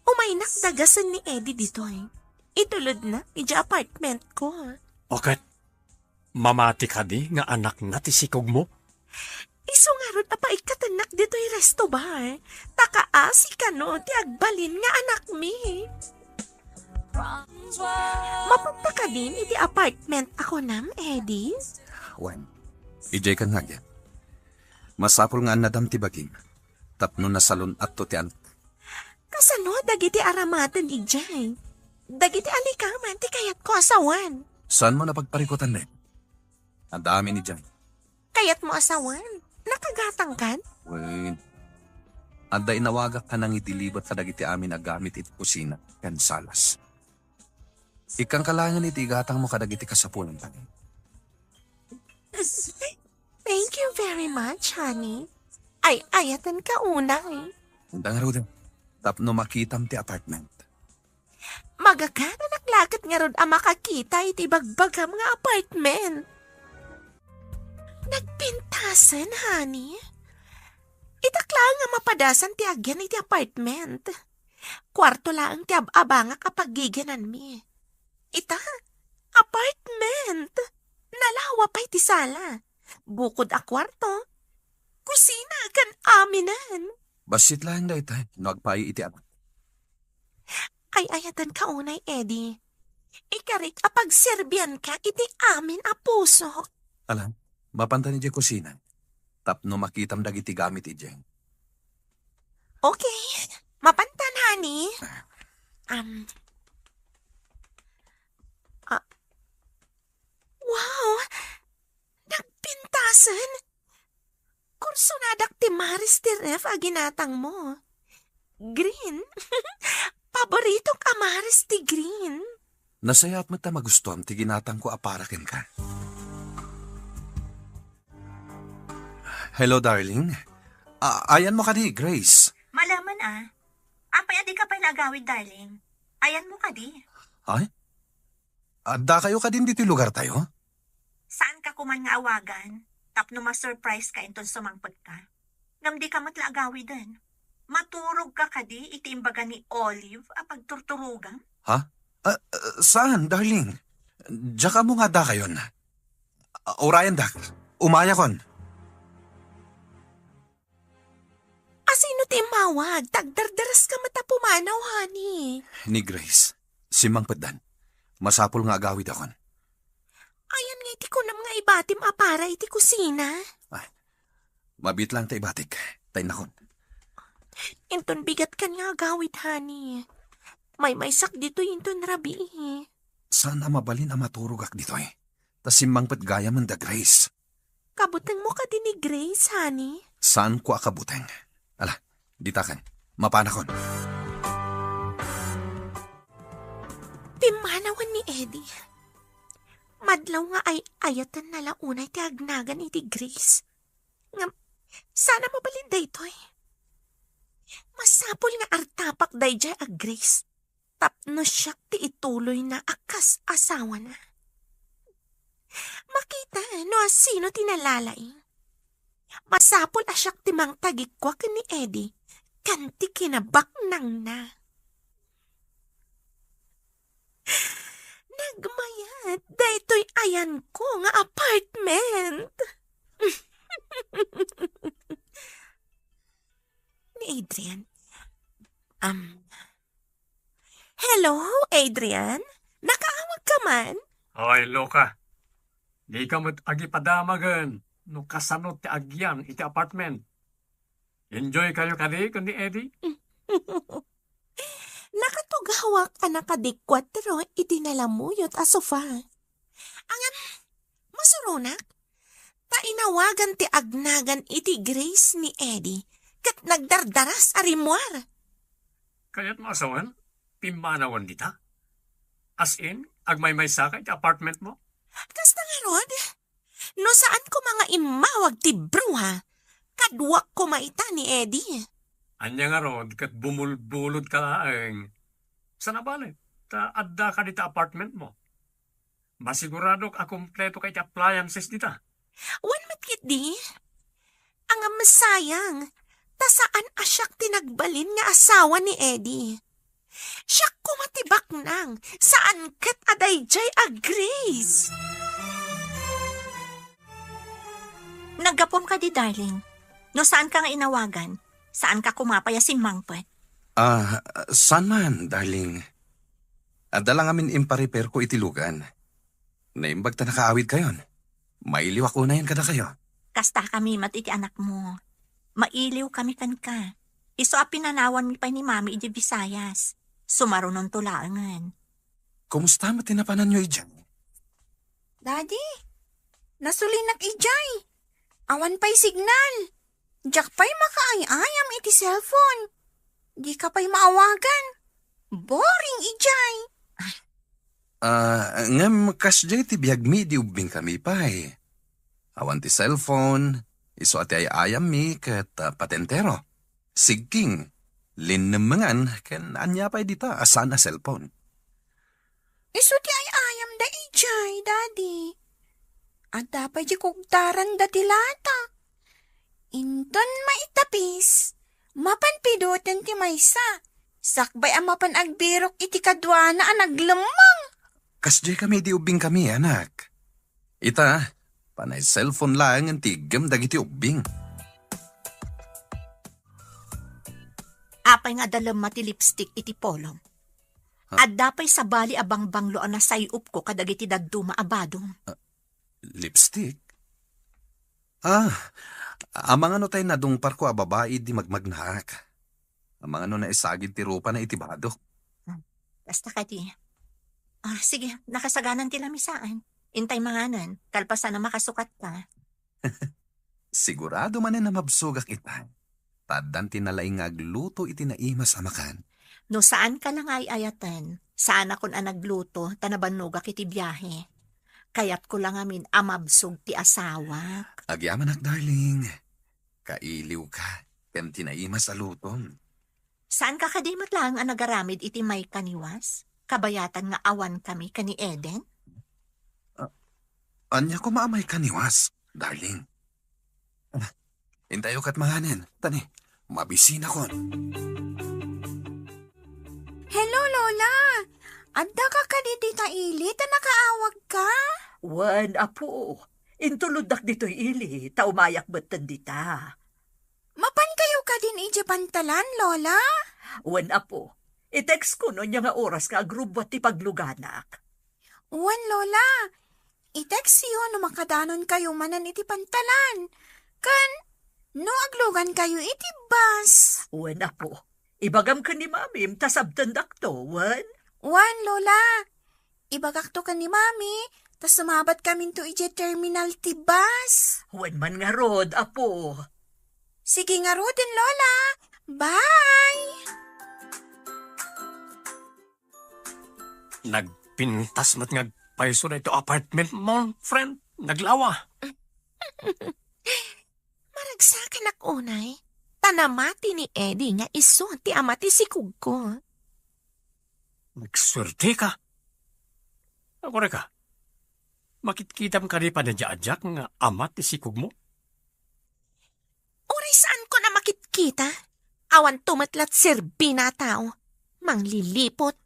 umaynak dagasen ni Eddie ditoy. Itulodnak idiay apartmentko. O ket, mamati kadi nga anakna ti sikogmo? Isu ngarud a paikkatennak ditoy resto bar, ta kaasi kano ti agbalin nga anakmi. Mapanta kadin iti apartment a kunam, Eddie? Wen, idiay kan nga agyan. Masapul nga annadam ti bagim, tapno nasalun-atto ti anak. Kasano dagiti aramaten idiay? Dagiti alikaman ti kayatko a sawen. Saanmo napagparikutan, ne? Adda amin idiay. Kayatmo a sawen? Nakagatangkan? Wen, adda inawagak a nangidilibet kadagiti amin a gamit iti kusina ken salas. Ikkanka laengen iti igatangmo kadagiti kasapulantayo. Thank you very much, honey. Ay-ayatenka unay. Ita ngaruden, tapno makitam ti apartment. Magagananak la ket ngarud a makakita iti bagbagam nga apartment. Nagpintasen, honey. Itak laeng a mapadasan ti agyan iti apartment. Kuarto laeng ti ab-abangak a paggigenanmi. Ita, apartment! Nalawa pay ti sala. Bukod a kuarto, kusina ken aminen. Bassit laeng dayta no agpaay iti anak. Ay-ayatenka unay, Eddie. Ikarik a pagserbianka iti amin a pusok. Alam, mapantan idiay kusina. Tapno makitam dagiti gamit idiay. Okay. Mapantan, honey. Um, ah, wow! Nagpintasen! Kursonadak ti maris ti ref a ginatangmo. Green? Paboritok a maris ti green. Nasayaat met ta magustuam ti ginatangko a para kenka. Hello, darling. A-, ayanmo kadi, Grace? Malaman a. Apay a dika pay naagawid, darling? Ayanmo kadi? Ay? Addakayo kadin ditoy lugartayo? Saanka koman nga awagan tapno ma-surprise ka inton sumangpet ka? Ngem dika met la agawiden. Maturog ka kadi iti imbaga ni Olive a pagturturogam? Ha? Ah, ah, saan, darling? Diak ammo nga addakayon. Ah, urayendak. Umayakon. Asino ti immawag? Ta agdardaras ka met a pumanaw, honey. Ni Grace. Simmangpetdan. Masapul nga agawidakon. Ayan nga iti kunam nga ibatim a para iti kusina? Ay, mabiit lang ta ibatik. Ta innakon. Inton bigat kan nga agawid, honey. Maymaysak ditoy inton rabii. Saan a mabalin a maturogak ditoy? Ta simmangpet gayamen da Grace. Kabutengmo kadi ni Grace, honey? Saanko a kabuteng. Ala, ditaken. Mapanakon. Pimmanawen ni Eddie. Madlaw nga ay-ayatenna la unay ti agnagan iti Grace. Ngem, saan a mabalin daytoy. Masapul nga artapak daydiay a Grace tapno siak ti ituloyna a kas asawana. Makita no asino ti nalalaing. Masapul a siak ti mangtagikua ken ni Eddie ken ti kinabaknangna. Nagmayat daytoy ayanko nga apartment. Ni Adrian. Um, Hello, Adrian? Nakaawag ka man? Oy, Luca. Dika met agipadamagen no kasano ti agyan iti apartment. Enjoy kayo kadi ken ni Eddie? Nakatugawak a nakadikuatro iti nalamuyot a sofa. Ngem, masuronak, ta inawagan ti agnagan iti Grace ni Eddie ket nagdardaras a rimmuar. Kayatmo a sawen, pimmanawen dita? As in, agmaymaysaka iti apartment mo? Kasta ngarud, no saan koma nga immawag ti bruha, kaduak koma ita ni Eddie. Ania ngarud ket bumulbulod ka laeng? Saan a bale, ta adda ka dita apartment mo. Masiguradok a kompleto ka iti appliances dita. Wen met ketdi. Ngem sayang, ta saan a siak ti nagbalin nga asawa ni Eddie. Siak koma ti baknang, saan ket a daydiay a Grace. Naggapom kadi, darling. No saan ka nga inawagan, saan ka koma pay a simmangpet. Ah, saan man, darling? Adda lang amin imparepairko iti lugan. Naimbag ta nakaawid kayon. Mailiwak unayen kadakayo. Kasta kami met iti anakmo. Mailiw kami kenka. Isu a pinanawanmi pay ni Mami idiay Visayas. Sumarunonto laengen. Kumusta met ti napananyo idiay? Daddy, nasulinak idiay. Awan pay signal. Diak pay makaay-ayam iti cellphone. Dika pay maawagan. Boring idiay. Ah, ngem kasdiay ti biagmi idi ubbingkami pay. Awan ti cellphone, isu a ti ay-ayammi ket, ah, patentero. Sigking, linnemmengan, ken ania pay dita a saan a cellphone. Isu ti ay-ayamda idiay, Daddy. Adda pay di kugtaranda ti lata. Inton maitapis, mapan pidoten ti maysa. Sakbay a mapan agbirok iti kaduana a naglemmeng. Kasdiay kami idi ubbingkami, anak. Ita, panay cellphone laengen ti iggem dagiti ubbing. Apay nga adda lemma ti lipstick iti polom? Ha? Adda pay sabali a bangbanglo a nasay-opko kadagiti dadduma a badom. Ah, lipstick? Ah, amangan no tay nadungparko a babai idi magmagnaak. Amangan no naisagid ti rupana iti badok. Hmm. Basta kadi. Ah, sige, nakasaganan ti lamisaan. Intay manganen, kalpasan a makasukatka. Sigurado manen a mabsogak ita. Ta addan ti nalaing nga agluto iti naimas a makan. No saan ka lang ay-ayaten, saanakon a nagluto ta nabannogak iti biahe. Kayatko lang amin a mabsog ti asawak. Agyamanak, darling. Kailiw ka, ken ti naimas a lutom. Saan ka kadi met laeng a nagaramid iti maikaniwas? Kabayatan nga awan kami ken ni Eden? Ah, ania koma a maikaniwas, darling? Ah, intayo ket manganen, tani, mabisinakon. Hello, Lola! Adda ka kadi dita ili ta nakaawag ka? Wen, apo. Intuloddak ditoy ili, ta umayak metten dita. Mapan kayo kadin idiay pantalan, Lola? Wen, apo. I-text ko no ania nga oras nga agrubbuat ti pagluganak. Wen, Lola. I-text yo no makadanon kayo manen iti pantalan. Ken no aglugan kayo iti bus. Wen, apo. Ibagam ken ni Mamim ta sabtendakto, wen? Wen, Lola. Ibagakto ken ni Mami, ta sumabatkaminto idiay terminal ti bus. Wen man ngarud, Apo. Sige ngaruden, Lola. Bye! Nagpintas met nga agpayso daytoy apartment mo, friend. Naglawa. Maragsakanak unay, ta namati ni Eddie nga isu ti ama ti sikogko. Nagsuerteka. Agurayka, makitkitam kadi panadia-adiak nga ama ti sikogmo? Uray saanko a makitkita, awanto met la ti serbina a tao. Mangliliput.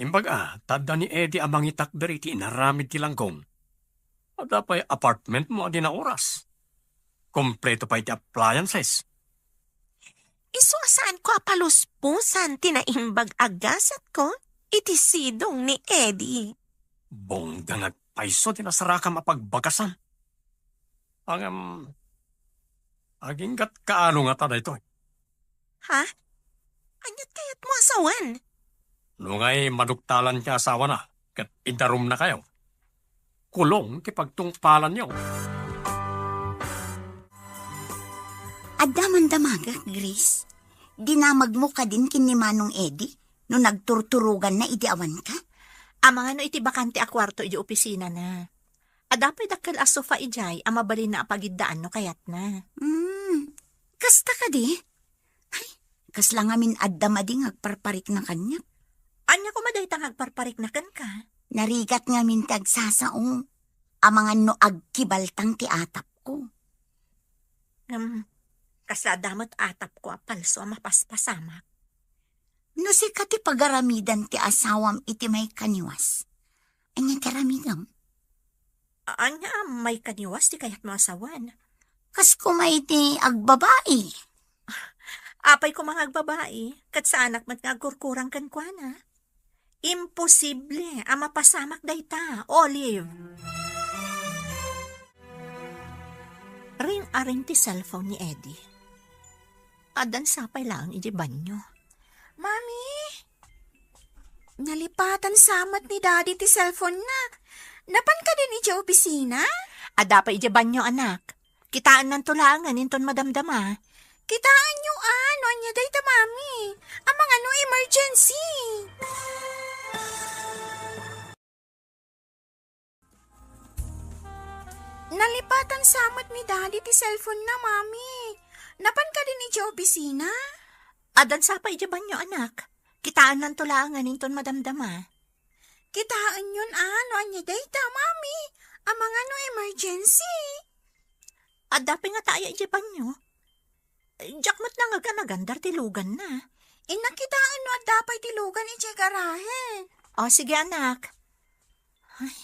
Imbag a, ta adda ni Eddie a mangitakder iti inaramid ti langgong. Adda pay apartment mo a di naoras. Kompleto pay ti appliances. Isu a saanko a palusposan ti naimbag a gasatko iti sidong ni Eddie. Bongga nga agpayso ti nasarakam a pagbagasan. Ngem, agingga't kaano ngata daytoy? Ha? Ania't kayatmo a sawen? Nungay maduktalan ti asawana, ket idarumnakayo. Kulong ti pagtungpalanyo. Adda man damagek, Grace. Dinamagmo kadin ken ni Manong Eddie no nagturturoganna idi awanka? Amangan no iti bakante a kuarto iti opisinana. Adda pay dakkel a sofa idiay a mabalinna a pagiddaan no kayatna. Hmm, kasta kadi? Ay, kasla ngamin adda madi nga agparparikna kaniak. Ania koma dayta nga agparparikna kenka? Narigat ngamin ti agsasao. Amangan no agkibaltang ti atapko. Ngem, kasla adda met atapko a palso a mapaspasamak. No sika ti pagaramidan ti asawam iti maikaniwas, ania ti aramidem? A-, ania a maikaniwas ti kayatmo a sawen? Kas koma iti agbabai. Apay koma nga agbabai, ket saanak met nga agkurkurang kenkuana. Imposible a mapasamak dayta, Olive. Ring-aring ti cellphone ni Eddie. Addan sa pay laeng iti banyo. Mami! Nalipatan sa met ni Daddy ti cellphone na. Napan kadin iti opisina? Adda pay iti banyo, anak. Kitaennanto laengen inton madamdama. Kitaenyo a, no ania dayta, Mami. Amangan no emergency. Nalipatan sa met ni Daddy ti cellphone na, Mami. Napan kadin iti opisina? Addan sa pay iti banyo, anak. Kitaennanto laengen inton madamdama. Kitaenyon a, no ania dayta, Mami. Amangan no emergency. Adda pay ngata aya iti banyo? Diak met nangaganagan ti luganna. Innak kitaen no adda pay ti lugan iti garahe. O, sige, anak. Ay.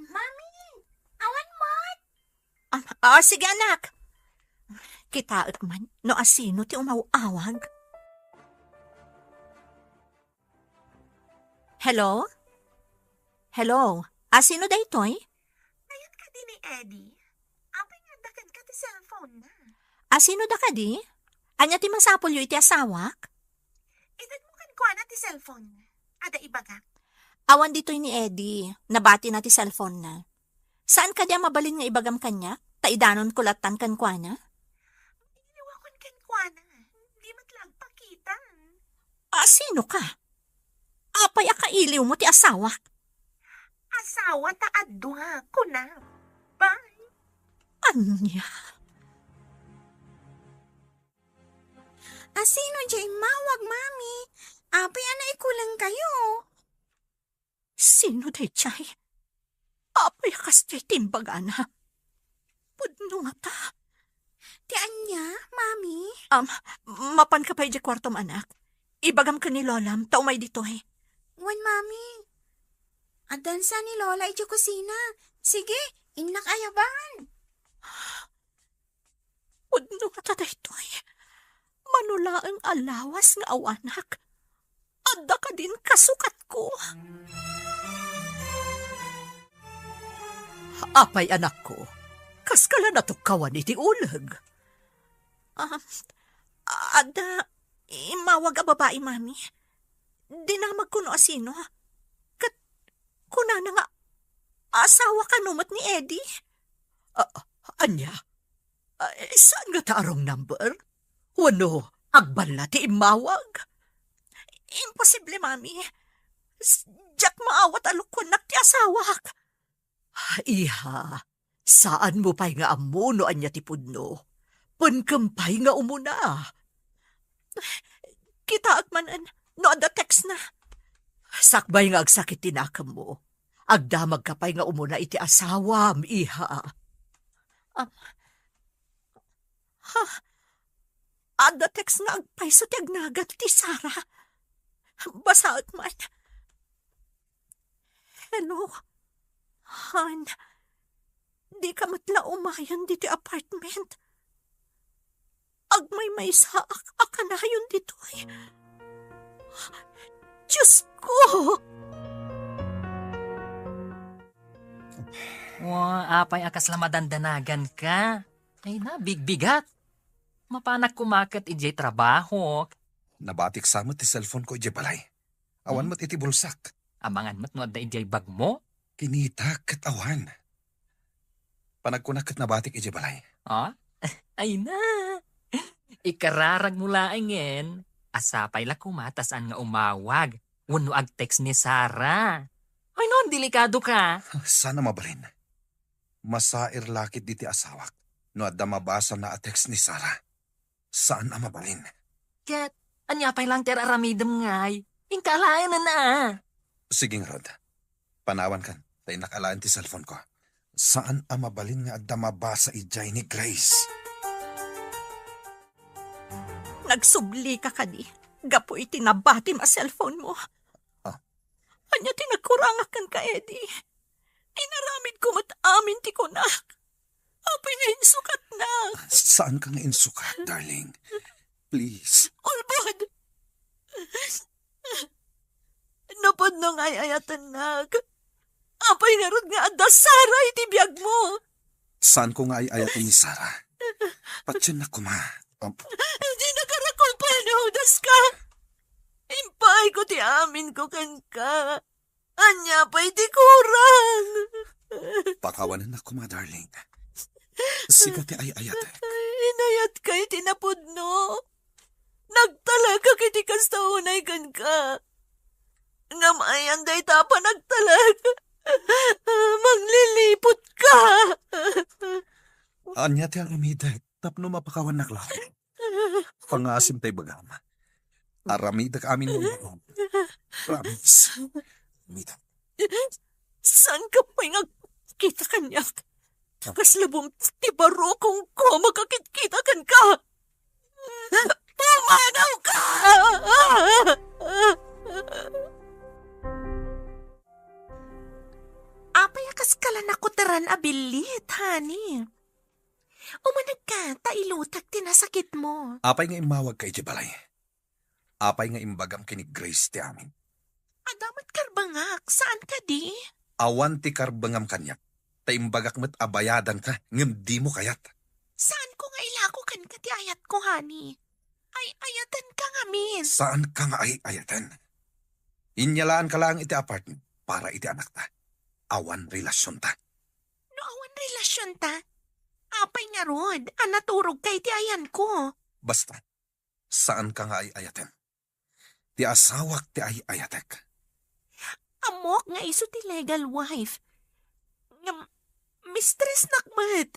Mami, awan met. Ah, ah, sige, anak. Kitaek man no asino ti umaw-awag. Hello? Hello? Asino daytoy? Kayat kadi ni Eddie? Apay nga adda kenka ti cellphone na? Asino da kadi? Ania ti masapulyo iti asawak? Itedmo kenkuana ti cellphone. Adda ibagak. Awan ditoy ni Eddie. Nabatina ti cellphone na. Saan kadi a mabalin nga ibagam kaniak? Ta idanonko lattan kenkuana? Iliwakon kenkuana. Di met la agpakitan. Asino ka? Apay a kailiwmo ti asawak? Asawa ta adu, kuna. Bye. Ania? Asino diay immawag, Mami? Apay a naikulengkayo? Sino daydiay? Apay a kasdiay ti imbagana? Pudno ngata. Ti ania, Mami? Um, mapanka pay idiay kuartom, anak. Ibagam ken ni Lolam ta umay ditoy. Wen, Mami. Addan sa ni Lola idiay kusina. Sige, innak ayaban. Pudno ngata daytoy. Mano laeng a lawas nga awanak. Adda kadin kasukatko. Apay, anakko, kaska la natukkawan iti uleg? Ah, adda, immawag a babai, Mami. Dinamagko no asino. Ket kunana nga asawa kano met ni Eddie. Ah, ania? Ah, saan nga ta a wrong number? Wenno, agballa ti immawag? Imposible, Mami. S-, diak maawat a lokoennak ti asawak. Iha, saanmo pay nga ammo no ania ti pudno. Penkem pay nga umuna. Kitaek manen no adda textna. Sakbay nga agsakit ti nakemmo. Agdamagka pay nga umuna iti asawam, iha. Ah, ha? Adda text nga agpayso ti agnagan ti Sara. Basaek man. Hello, Han. Dika met la umayen ditoy apartment. Agmaymaysaak a kanayon ditoy. Diyos ko! Wa, apay a kasla madandanagan ka? Ay na, bigbigat. Mapanak kumaket idiay trabahok. Nabatik sa met ti cellphone ko idiay balay. Awan Hmm? met iti bulsak. Amangan met no adda idiay bag mo? Kinitak ket awan. Panagkunak ket nabatik idiay balay. Ah? Ay na. Ikararag mo laengen. Asapay la koma ta saan nga umawag. Wenno agtext ni Sara. Ay no, delikado ka. Saan a mabalin? Masair la ketdi ti asawak no adda mabasana a text ni Sara. Saan a mabalin. Ket, ania pay lang ti ar-aramidem ngay? Inka alaenen a. Sige ngarud. Panawankan, ta innak alaen ti cellphone ko. Saan a mabalin nga adda mabasa idiay ni Grace. Nagsubli ka kadi gapu iti nabatim a cellphone mo? Ah. Ania ti nagkurangak kenka, Eddie? Inaramid ko met amin ti kunak. Apay nga insukatnak? Saan ka nga insukat, darling? Please. Ulbod! Napudno nga ay-ayatennak. Apay ngarud nga adda Sara iti biag mo? Saan ko nga ay-ayaten ni Sara? Patiennak koma. Um, Di nakarakupan, hudas ka. Impaay ko ti amin ko kenka. Ania pay ti kurang? Pakawanennak koma, darling. Sika ti ay-ayatek. Inayat ka iti napudno. Nagtalekak iti kasta unay kenka. Ngem ayan dayta a panagtalek. Mangliliput ka. Ania ti aramidek tapno mapakawannak laeng? Pangngaasim ta ibagam. Aramidek amin nga ibaga. Promise. Aramidek. Saan ka pay nga agkita kaniak? Kasla buom ti barukongko a makakitkita kenka. Pumanaw ka! Apay a kaskala nakuteran a billit, honey? Umanegka, ta ilutek ti nasakitmo. Apay nga immawagka iti balay? Apay nga imbagam ken ni Grace ti amin? Adda met karbengak, saan kadi? Awan ti karbengam kaniak, ta imbagak met a bayadanka, ngem dimo kayat. Saanko nga ilako kenka ti ayatko, honey. Ay-ayatenka ngamin. Saanka nga ay-ayaten. Inyalaanka laeng iti apartment para iti anakta. Awan relasionta. No awan relasionta, apay ngarud a naturogka iti ayanko? Basta, saanka nga ay-ayaten. Ti asawak ti ay-ayatek. Ammok nga isu ti legal wife. Ngem, mistressnak met.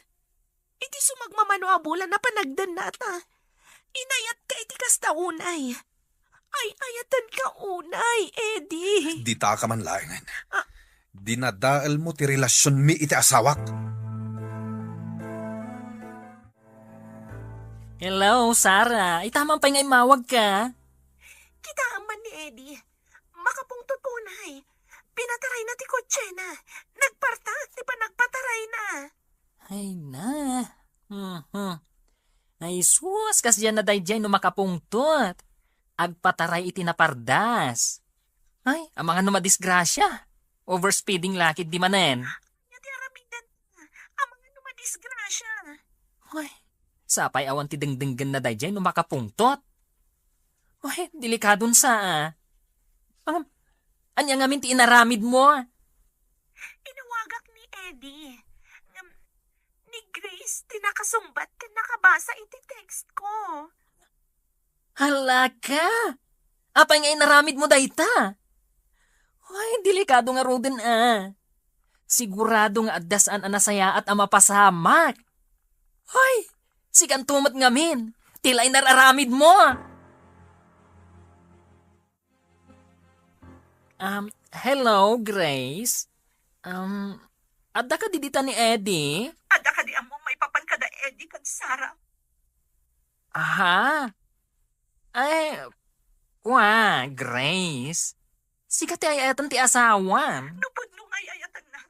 Iti sumagmamano a bulan a panagdannata, inayatka iti kasta unay. Ay-ayatenka unay, Eddie. Dita ka man laengen. Ah. Dinadaelmo ti relasionmi iti asawak. Hello, Sarah. Ita man pay nga immawagka. Kitaem man ni Eddie. Makapungtot unay. Pinatarayna ti kotsena. Nagpartak ti panagpatarayna. Ay na. Mhm. Ay sus, kasdiay na daydiay no makapungtot. Agpataray iti napardas. Ay, amangan no madisgrasia. Overspeeding la ketdi manen. Ania ti aramidenta? Amangan no madisgrasia. Ay, sapay awan ti dengdenggenna daydiay no makapungtot. Ay, delikadon sa, ah. Ang, ania ngamin ti inaramidmo? Inawagak ni Eddie. Ngem, ni Grace ti nakasungbat ken nakabasa iti text ko. Hala ka! Apay nga inaramidmo dayta? Ay, delikado ngaruden, ah. Sigurado nga adda saan a nasayaat a mapasamak. Hoy, sikanto met ngamin, ti laeng inaramidmo. Um, hello, Grace. Um, adda kadi dita ni Eddie? Adda kadi ammom maipapan kada Eddie ken Sarah? Aha. Ay, kua, Grace. Sika ti ay-ayaten ti asawam. No pudno nga ay-ayatenna,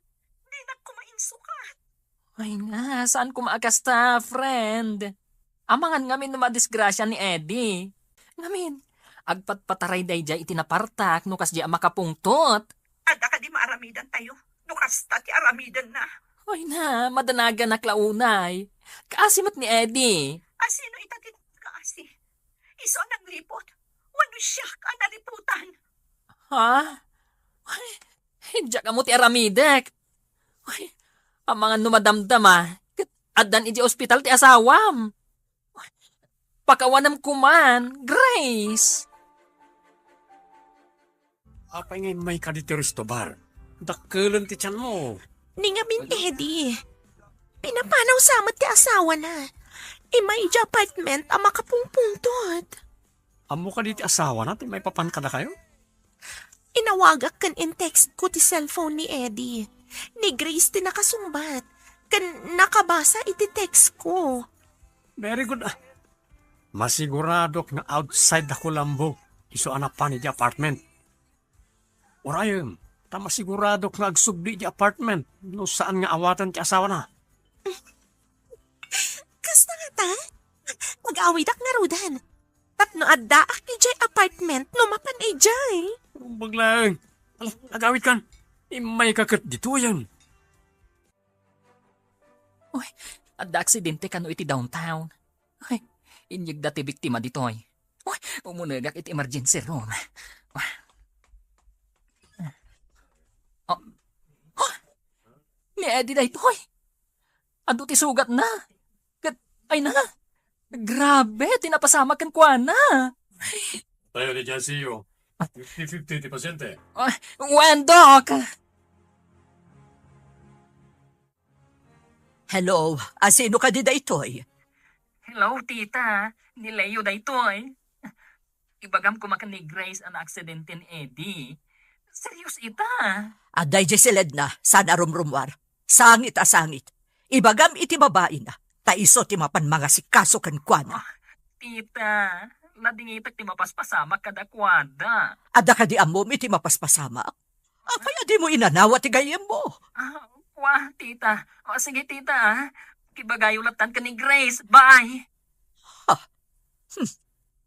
dinak koma insukat. Ay nga, saan koma a kasta, friend? Amangan ngamin no madisgrasya ni Eddie. Ngamin, agpatpataray daydiay iti napartak no kasdiay a makapungtot. Adda kadi maaramidantayo no kasta ti aramidenna? Ay na, madanaganak la unay. Kaasi met ni Eddie. Asino ita ti kaasi? Isu a nangliput? Wenno siak a naliputan? Ha? Ay, diak ammo ti aramidek. Ay, amangan no madamdama, ket addan idiay ospital ti asawam. Pakawanem koman, Grace. Apay nga immayka ditoy resto bar? Dakkelen ti tianmo. Ni ngamin, Eddie. Pinapanaw sa met ti asawana. Immay idiay apartment a makapungpungtot. Ammo kadi ti asawana ti maipapan kadakayo? Inawagak ken in-text ko ti cellphone ni Eddie. Ni Grace ti nakasungbat, ken nakabasa iti text ko. Very good, ah. Masiguradok nga outside da Colombo, isu a napan idiay apartment. Urayem, ta masiguradok nga agsubli idiay apartment no saan nga awaten ti asawana. Kasta ngata? Mag-awidak ngaruden. Tapno addaak idiay apartment no mapan idiay. Rumbag laeng. Ala, agawidkan. Immayka ket ditoyen. Uy, adda aksidente kano iti downtown. Ay, inyegda ti biktima ditoy. Uy, umunegak iti emergency room. Oh. Oh. Ni Eddie daytoy. Adu ti sugatna. Ket, ay na. Grabe, ti napasamak kenkuana. Tayo ni Jansio. Fifty fifty ti pasyente. Ah, wen, Doc. Hello, asino kadi daytoy? Hello, tita. Ni Leo daytoy. Ibagam koma ken ni Grace a naaksidente ni Eddie. Serious ita. Adda idiay siledna, saan a rumrumuar. Sangit a sangit. Ibagam iti babaina, ta isu ti mapan mangasikaso kenkuana. Ah, tita, nadingitek ti mapaspasamak kadakuada. Adda kadi ammom iti mapaspasamak? Apay a dimo inanawa ti gayyemmo? Ah, wa, tita. O, sige, tita, ah. Ibagayo lattan ken ni Grace. Bye. Ha? Hmm.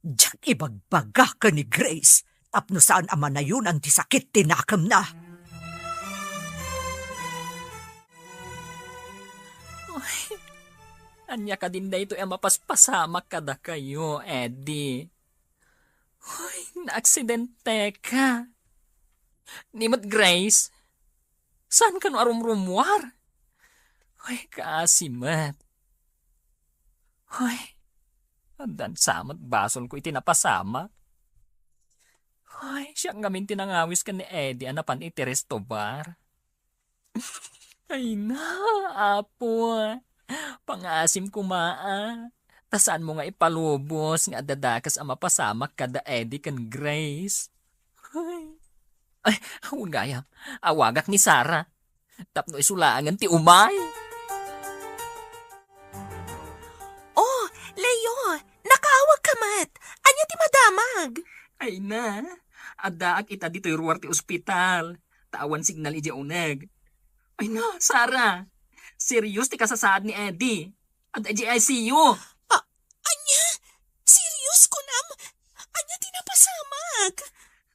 Diak ibagbaga ken ni Grace tapno saan a manayonan ti sakit ti nakemna. Ay, ania kadin daytoy a mapaspasamak kadakayo, Eddie? Hoy, naaksidenteka. Ni met Grace, saan kano a rumrumuar? Hoy, kaasi met. Hoy, addan sa met basolko iti napasamak. Hoy, siak ngamin ti nangawis ken ni Eddie a napan iti resto bar. Ay na, Apo. Pangaasim koma, a. Ta saanmo nga ipalubos nga adda dakes a mapasamak kada Eddie ken Grace. Ay. Ay, wen gayam. Awagak ni Sarah. Tapno isu laengen ti umay. Oh, Leo, nakaawagka met. Ania ti madamag? Ay na, addaak ita ditoy ruar ti ospital. Ta awan signal idiay uneg. Ay na, Sarah. Serious ti kasasaad ni Eddie. Adda idiay I C U. A-, ania? Serious kunam? Ania ti napasamak?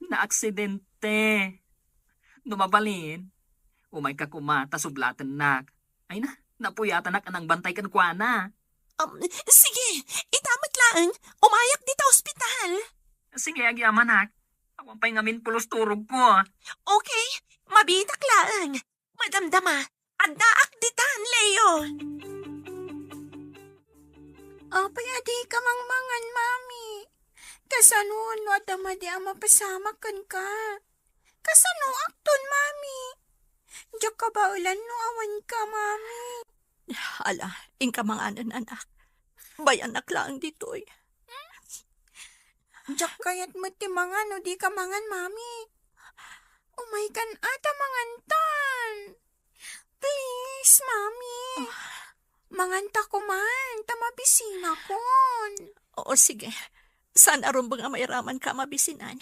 Naaksidente. No mabalin, umayka koma ta sublatennak. Ay na, napuyatanak a nangbantay kenkuana. Um, sige, ita met laeng, umayak dita ospital. Sige, agyamanak. Awan pay ngamin pulos turogko. Okay, mabiitak laeng. Madamdama, addaak ditan, Leo. Apay a dika mangmangan, Mami? Kasano no adda madi a mapasamak kenka? Kasanoakton, Mami? Diak kabaelan no awanka, Mami. Ala, inka manganen, anak. Bayanak laeng ditoy. Diak kayat met ti mangan no dika mangan, Mami. Umaykan a ta mangantan. Please, Mami. Ah. Manganta koman, ta mabisinakon. Oo, sige. Saan a rumbeng a mairamanka a mabisinan?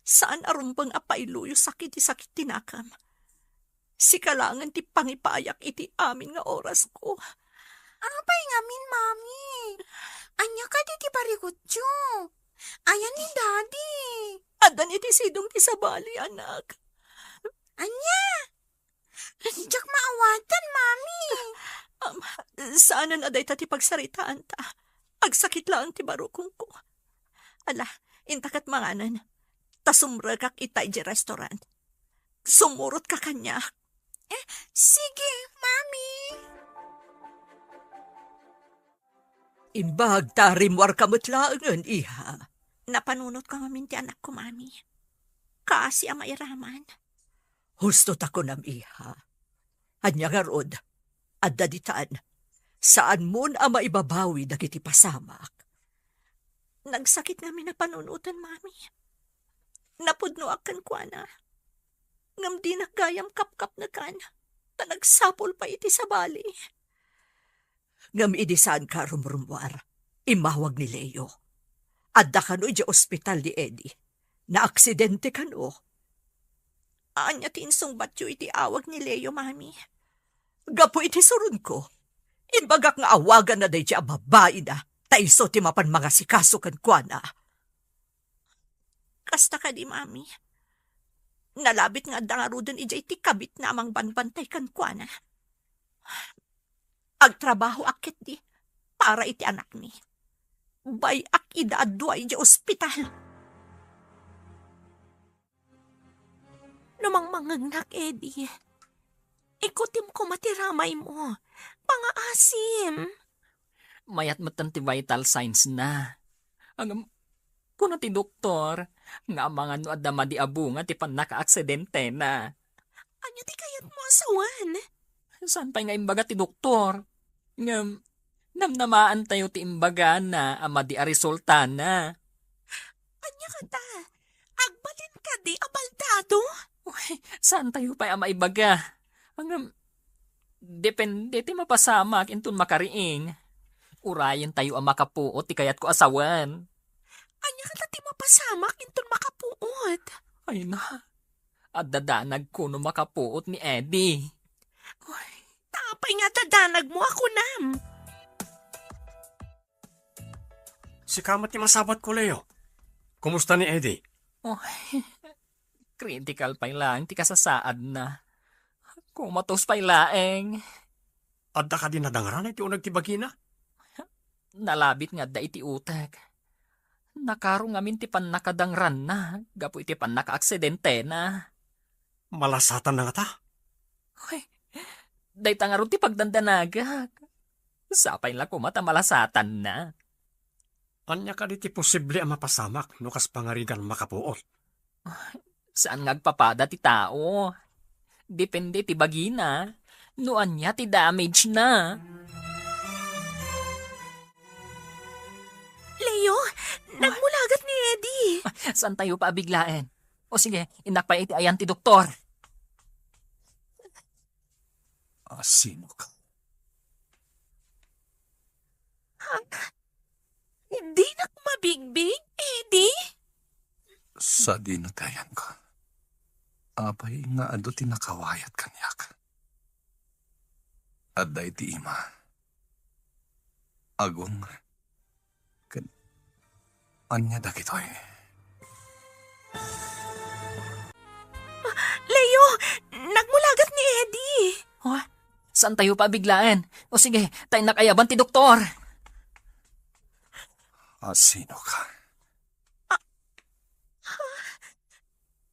Saan a rumbeng a pailuyosak iti sakit ti nakam? Sika laengen ti pangipayak iti amin nga orasko. Apay ngamin, Mami? Ania kadi ti parikutyo? Ayan ni Daddy? Addan iti sidong ti sabali, anak. Ania? Diak maawatan, Mami. Am, saanen a dayta ti pagsaritaanta. Agsakit laeng ti barukongko. Ala, intaket manganen. Ta sumrekak ita idiay restaurant. Sumurotka kaniak. Eh, sige, Mami. Imbag ta rimmuarka met laengen, iha. Napanunotko ngamin ti anakko, Mami. Kaasi a mairaman. Husto ta kunam, iha. Ania ngarud, adda ditan. Saanmon a maibabawi dagiti pasamak. Nagsakit ngamin a panunoten, Mami. Napudnoak kenkuana. Ngem dinak gayam kapkapnekan, ta nagsapul pay iti sabali. Ngem idi saanka a rumrummuar, immawag ni Leo. Adda kano idiay ospital ni Eddie. Naaksidente kano. Ania ti insungbatyo iti awag ni Leo, Mami? Gapu iti suronko, imbagak nga awaganna daydiay a babaina, ta isu ti mapan mangasikaso kenkuana. Kasta kadi, Mami? Nalabit nga adda ngaruden idiay ti kabitna a mangbanbantay kenkuana. Agtrabahoak ketdi para iti anakmi. Bay-ak ida a dua idiay ospital. No mangmangngegnak, Eddie, ikutim koma ti ramaymo. Pangaasim. Mayat metten ti vital signs na. Ngem, kuna ti doktor, nga amangan no adda madi a bunga ti pannakaaksidentena. Ania ti kayatmo a sawen? Saan pay nga imbaga ti doktor? Ngem, namnamaantayo ti imbagana a madi a resultana. Ania kata? Agbalin kadi a baldado? Uy, saantayo pay a maibaga. Ngem, depende ti mapasamak inton makariing. Urayentayo a makapuot ti kayatko a sawen. Ania kata ti mapasamak inton makapuot? Ay na, adda danagko no makapuot ni Eddie. Uy. Ta apay nga adda danagmo a kunam? Sika met ti masabatko, Leo. Kumusta ni Eddie? Oh, critical pay laeng ti kasasaadna. Comatose pay laeng. Adda kadi nadangran iti uneg ti bagina? Nalabit nga adda iti utek. Nakaro ngamin ti pannakadangranna gapu iti pannakaaksidentena. Malasatanna ngata? Uy, dayta ngarud ti pagdandanagak. Sapay la koma ta malasatanna. Ania kadi ti posible a mapasamak no kas pangarigan makapuot? Saan nga agpapada ti tao. Depende ti bagina. No ania ti damage na. Leo, nagmulagat ni Eddie. Saantayo pay a biglaen. O sige, innak pay iti ayan ti doktor. Ah, sino ka? Ha? Dinak mabigbig, Eddie? Sadino ti ayanko? Apay nga adu ti nakawayat kaniak? Adda iti ima. Agong. Ken ania dagitoy? Leo, nagmulagat ni Eddie. Oh, saantayo pay a biglaen? O sige, ta innak ayaban ti doktor. Ah, sino ka? A-,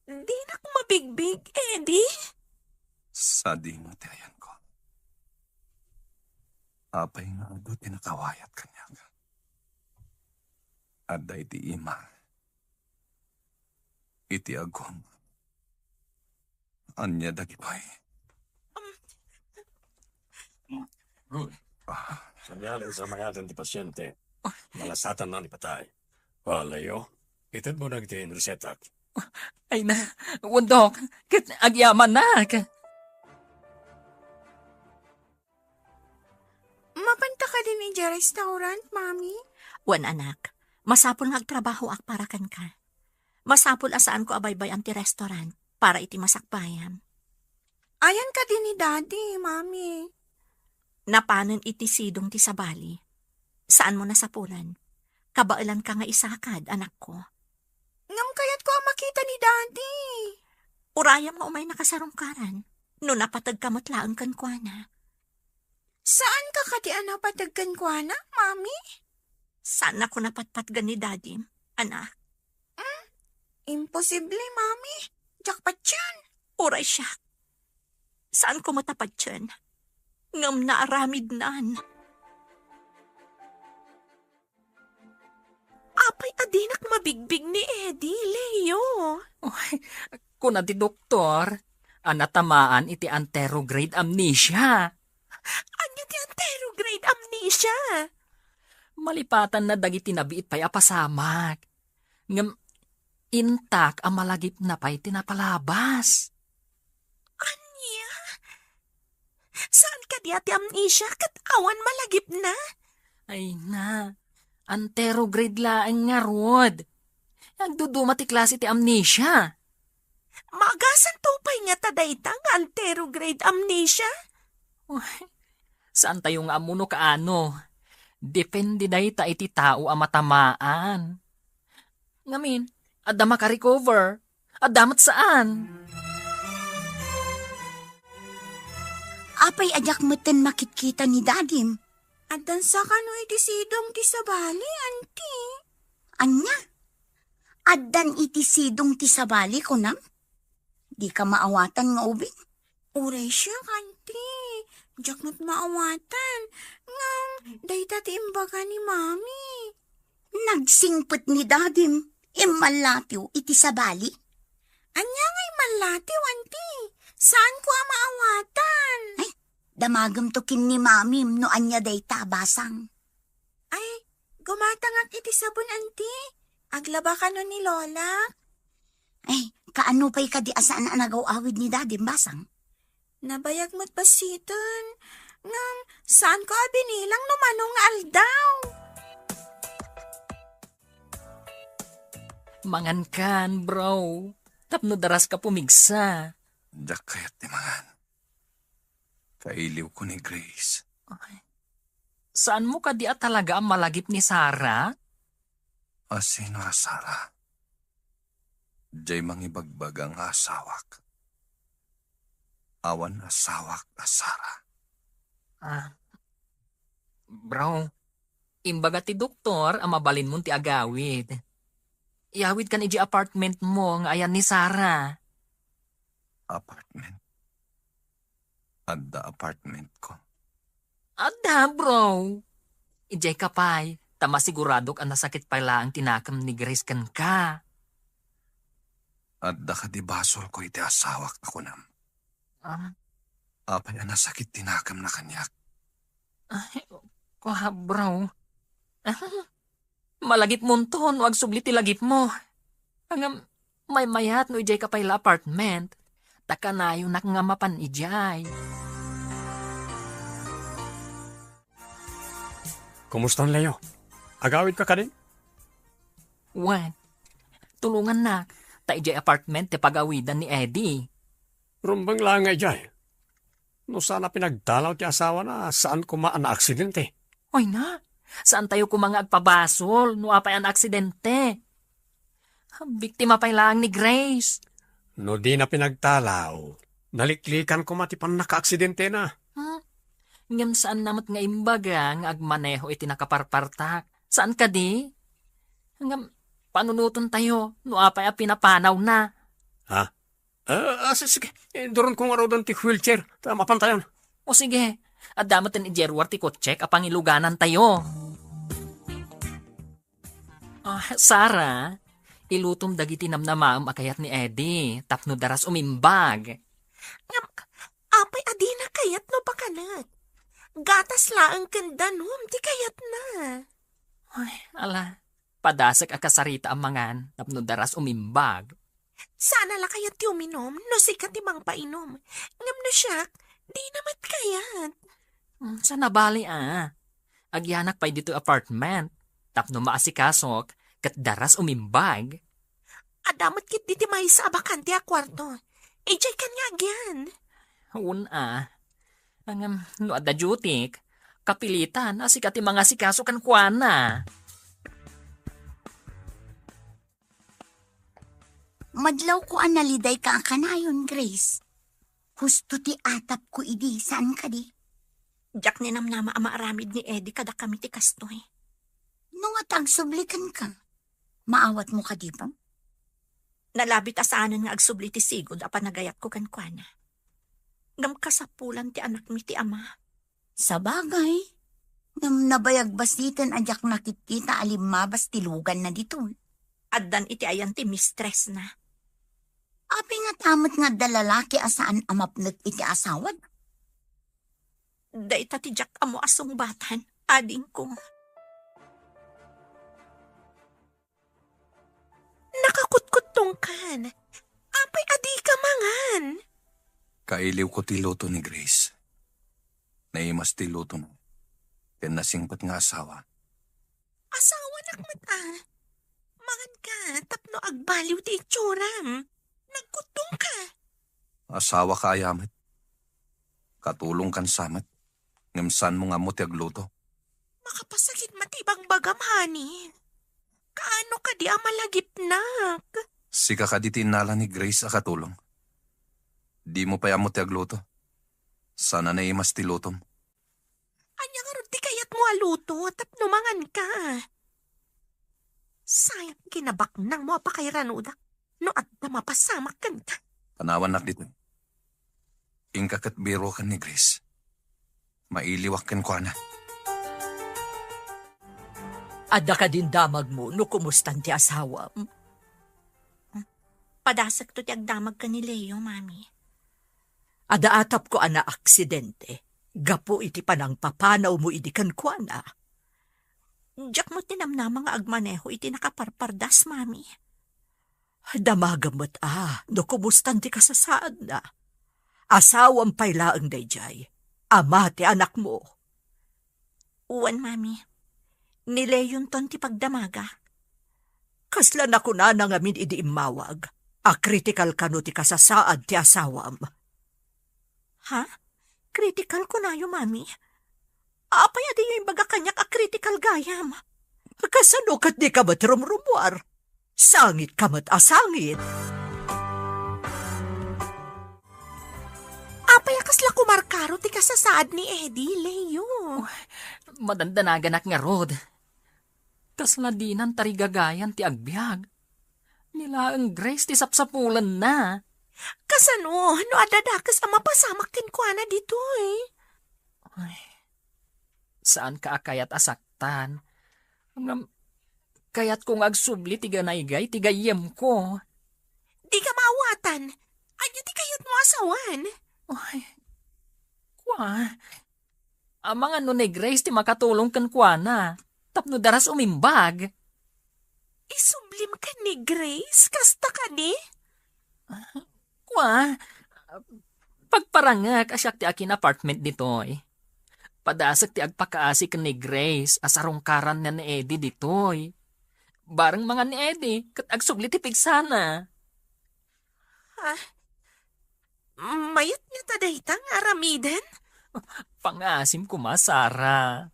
Dinak mabigbig, Eddie. Sadino ti ayanko. Apay nga adu ti nakawayat kaniak? Adda iti ima, iti agum. Ania dagitoy? Good. Ah. Sadiay sa mayatan ti pasyente. Malasatan na ni patay. Wala yo. Itedmo dagiti resetak. Ay na, wen, Dok, ket agyamanak. Mapanta kadin idiay restaurant, Mami? Wen, anak. Masapul nga agtrabahoak para kenka. Masapul a saanko a baybay-an ti restaurant para iti masakbayam. Ayan kadi ni Daddy, Mami? Napanen iti sidong ti sabali. Saanmo nasapulan. Kabaelanka nga isakad, anakko. Ngem kayatko a makita ni Daddy. Urayam nga umaynaka sarungkaran. No napateg ka met laeng kenkuana. Saanka kadi a napateg kenkuana, Mami? Saannak napatpatgen ni Dadim, anak. Hmm? Imposible, Mami. Diak patien. Uray siak. Saanko met a patien. Ngem naaramidnan. Apay a dinak mabigbig ni Eddie, Leo? Oy, kuna ti doktor a natamaan iti anterograde amnesia. Ania ti anterograde amnesia? Malipatanna dagiti nabiit pay a pasamak. Ngem intak a malagipna pay ti napalabas. Ania? Saan kadi a ti amnesia ket awan malagipna? Ay na, anterograde laeng ngarud. Agduduma ti klase ti amnesia. Maagasanto pay ngata dayta nga anterograde amnesia? Uy, saantayo nga ammo no kaano. Depende dayta iti tao a matamaan. Ngamin, adda makarecover, adda met saan. Apay a diak metten makitkita ni Dadim? Addan sa kano iti sidong ti sabali, anti. Ania? Addan iti sidong ti sabali, kunam? Dika maawatan nga ubing? Uray siak, anti. Diak met maawatan. Ngem, dayta ti imbaga ni Mami. Nagsingpet ni Dadim, immallatiw iti sabali. Ania nga immallatiw, anti? Saanko a maawatan. Ay, damagemto ken ni Mamim no ania dayta, basang. Ay, gumatangak iti sabon, anti. Aglaba kano ni Lola? Ay, kaano pay kadi a saan a nagaw-awid ni Dadim, basang? Nabayag met bassiten. Ngem, saanko a binilang no mano nga aldaw. Mangankan, bro. Tapno daraska pumigsa. Diak kayat ti mangan. Kailiwko ni Grace. Ay. Saanmo kadi a talaga a malagip ni Sarah? A sino a Sarah? Diay mangibagbaga nga asawak. Awan asawak a Sarah. Ah, bro, imbaga ti doktor a mabalinmon ti agawid. Iyawidkan idiay apartmentmo nga ayan ni Sarah. Apartment? Adda apartmentko? Adda, bro. Idiayka pay, ta masiguradok a nasakit pay laeng ti nakem ni Grace kenka. Adda kadi basolko iti asawak a kunam? Ah. Apay a nasakit ti nakemna kaniak? Ay, kua, bro. Ah, malagipmonto no agsubli ti lagipmo. Ngem, maymayat no idiayka pay la apartment. Ta kanayonak nga mapan idiay. Kumustan, Leo? Agawidka kadi? Wen, tulongannak, ta idiay apartment ti pagawidan ni Eddie. Rumbeng laeng nga idiay. No saan a pinagdalaw ti asawana, saan koma a naaksidente. Ay na, saantayo koma nga agpabasol no apay a naaksidente. Biktima pay laeng ni Grace. No dina pinagdalaw, naliklikan koma ti pannakaaksidentena. Hmm? Ngem saanna met nga imbaga nga agmaneho iti nakaparpartak. Saan kadi? Ngem panunoten tayo no apay a pinapanawna. Ha? Ah, ah, si-, sige. Eh, duron ko ngaruden ti wheelchair. Ta, mapantayon. O sige, adda met ni Gerwar ti kutsek a pangiluganantayo. Ah, Sarah, ilutom dagiti namnamaem a kayat ni Eddie tapno daras umimbag. Ngem, apay a dina kayat no pakanek? Gatas laeng ken danum ti kayatna. Ay, ala, padasek a kasarita a mangan tapno daras umimbag. Sana la kayat ti uminum no sika ti mangpainom. Ngem no siak, dina met kayat. Hmm, sana bali a. Agyanak pay ditoy apartment. Tapno maasikasok, ket daras umimbag. Adda met ketdi ti maysa a bakante a kuarto. Idiay kan nga agyan. Wen a. Ngem, no adda dutyk, kapilitan a sika ti mangasikaso kenkuana. Madlawko a nalidayka a kanayon, Grace. Husto ti atapko idi, saan kadi? Diak ninamnama a maaramid ni Eddie kadakami ti kastoy. No nga ta agsubli kenka, maawatmo kadi pay? Nalabit a saanen nga agsubli ti sigud a panagayatko kenkuana. Ngem kasapulan ti anakmi ti ama. Sabagay, ngem nabayag basiten a diak nakitkita a limmabas ti luganna ditoy. Addan iti ayan ti mistressna. Apay ngata met nga adda lalaki a saan a mapnek iti asawad? Dayta ti diak ammo a sungbatan, adingko. Nakakutkuttongkan. Apay a dika mangan? Kailiwko ti luto ni Grace. Naimas ti lutona. Ken nasingpet nga asawa. Asawanak met a. Manganka tapno agbaliw ti itsuram. Nagkuttongka. Asawaka aya met. Katulongkan sa met. Ngem saanmo nga ammo ti agluto. Makapasakit met ti ibangbagam, honey. Kaano kadi a malagipnak? Sika kadi ti innala ni Grace a katulong. Dimo pay ammo ti agluto. Saan a naimas ti lutom. Ania ngarud ti kayatmo a luto tapno manganka? Sayang kinabaknangmo a pakairanudak no adda mapasamak kenka. Panawannak ditoy. Inka ket biroken ni Grace. Mailiwak kenkuana. Adda kadin damagmo no kumustan ti asawam? Padasekto ti agdamag ken ni Leo, Mami. Adda atapko a naaksidente gapu iti panangpapanawmo idi kenkuana. Diak met ninamnama nga agmaneho iti nakaparpardas, Mami. Damagem met a no kumustan ti kasasaadna. Asawam pay laeng daydiay, ama ti anakmo. Wen, Mami. Ni Leonton ti pagdamaga. Kasla nakunana ngamin idi immawag a critical kano ti kasasaad ti asawam. Ha? Critical kunayo, Mami? Apay a diyo imbaga kaniak a critical gayam? Kasano ket dika met rumrumuar? Sangit ka met a sangit. Apay a kasla kumarkaro ti kasasaad ni Eddie, Leo? Madandanaganak ngarud. Kasla dinan tarigagayan ti agbiag. Ni laeng Grace ti sapsapulenna. Kasano no adda dakes a mapasamak kenkuana ditoy? Ay, saanka a kayat a saktan. Ngem, kayatko nga agsubli ti ganaygay ti gayyemko. Dika maawatan. Ania ti kayatmo a sawen? Ay, kua, amangan no ni Grace ti makatulong kenkuana tapno daras umimbag. Isublim ken ni Grace? Kasta kadi? Kua, pagparangek a siak ti akin-apartment ditoy. Padasek ti agpakaasi ken ni Grace a sarungkaran ni Eddie ditoy. Bareng mangan ni Eddie ket agsubli ti pigsana. Ah, mayat ngata dayta nga aramiden? Pangasim koma, Sarah.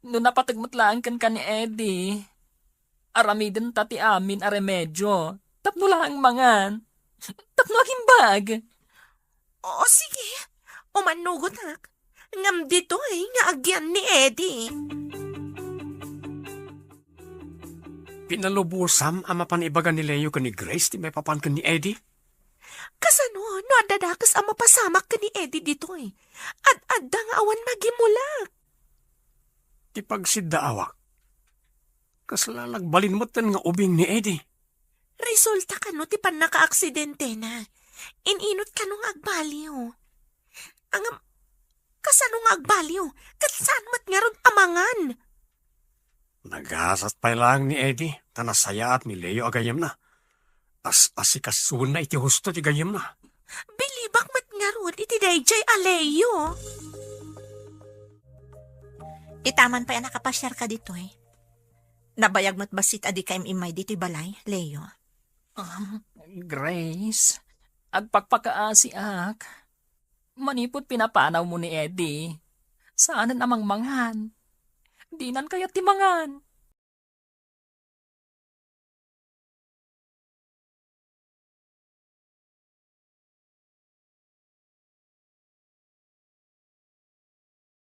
No napateg met laeng kenka ni Eddie, aramidenta ti amin a remedio tapno laeng mangan, tapno agimbag. O, sige. Umannugotak. Ngem ditoy nga agyan ni Eddie. Pinalubosam a mapan ibaga ni Leo ken ni Grace ti maipapan ken ni Eddie? Kasano no adda dakes a mapasamak ken ni Eddie ditoy? Ad-adda nga awan magimulak. Ti pagsiddaawak, kasla nagbalin metten nga ubing ni Eddie. Resulta kano ti pannakaaksidentena? In-inot kano nga agbaliw? Ngem, kasano nga agbaliw? Ket saan met ngarud a mangan? Nagasat pay laeng ni Eddie, ta nasayaat ni Leo a gayyemna. As-asikasuenna iti husto ti gayyemna. Bilibak met ngarud iti daydiay a Leo. Itaman pay a nakapasiarka ditoy, nabayag met bassit a dika im-immay ditoy balay, Leo. Um, Grace, agpakpakaasiak. Manipud pinapanawmo ni Eddie, saanen a mangmangan. Dinan kayat ti mangan.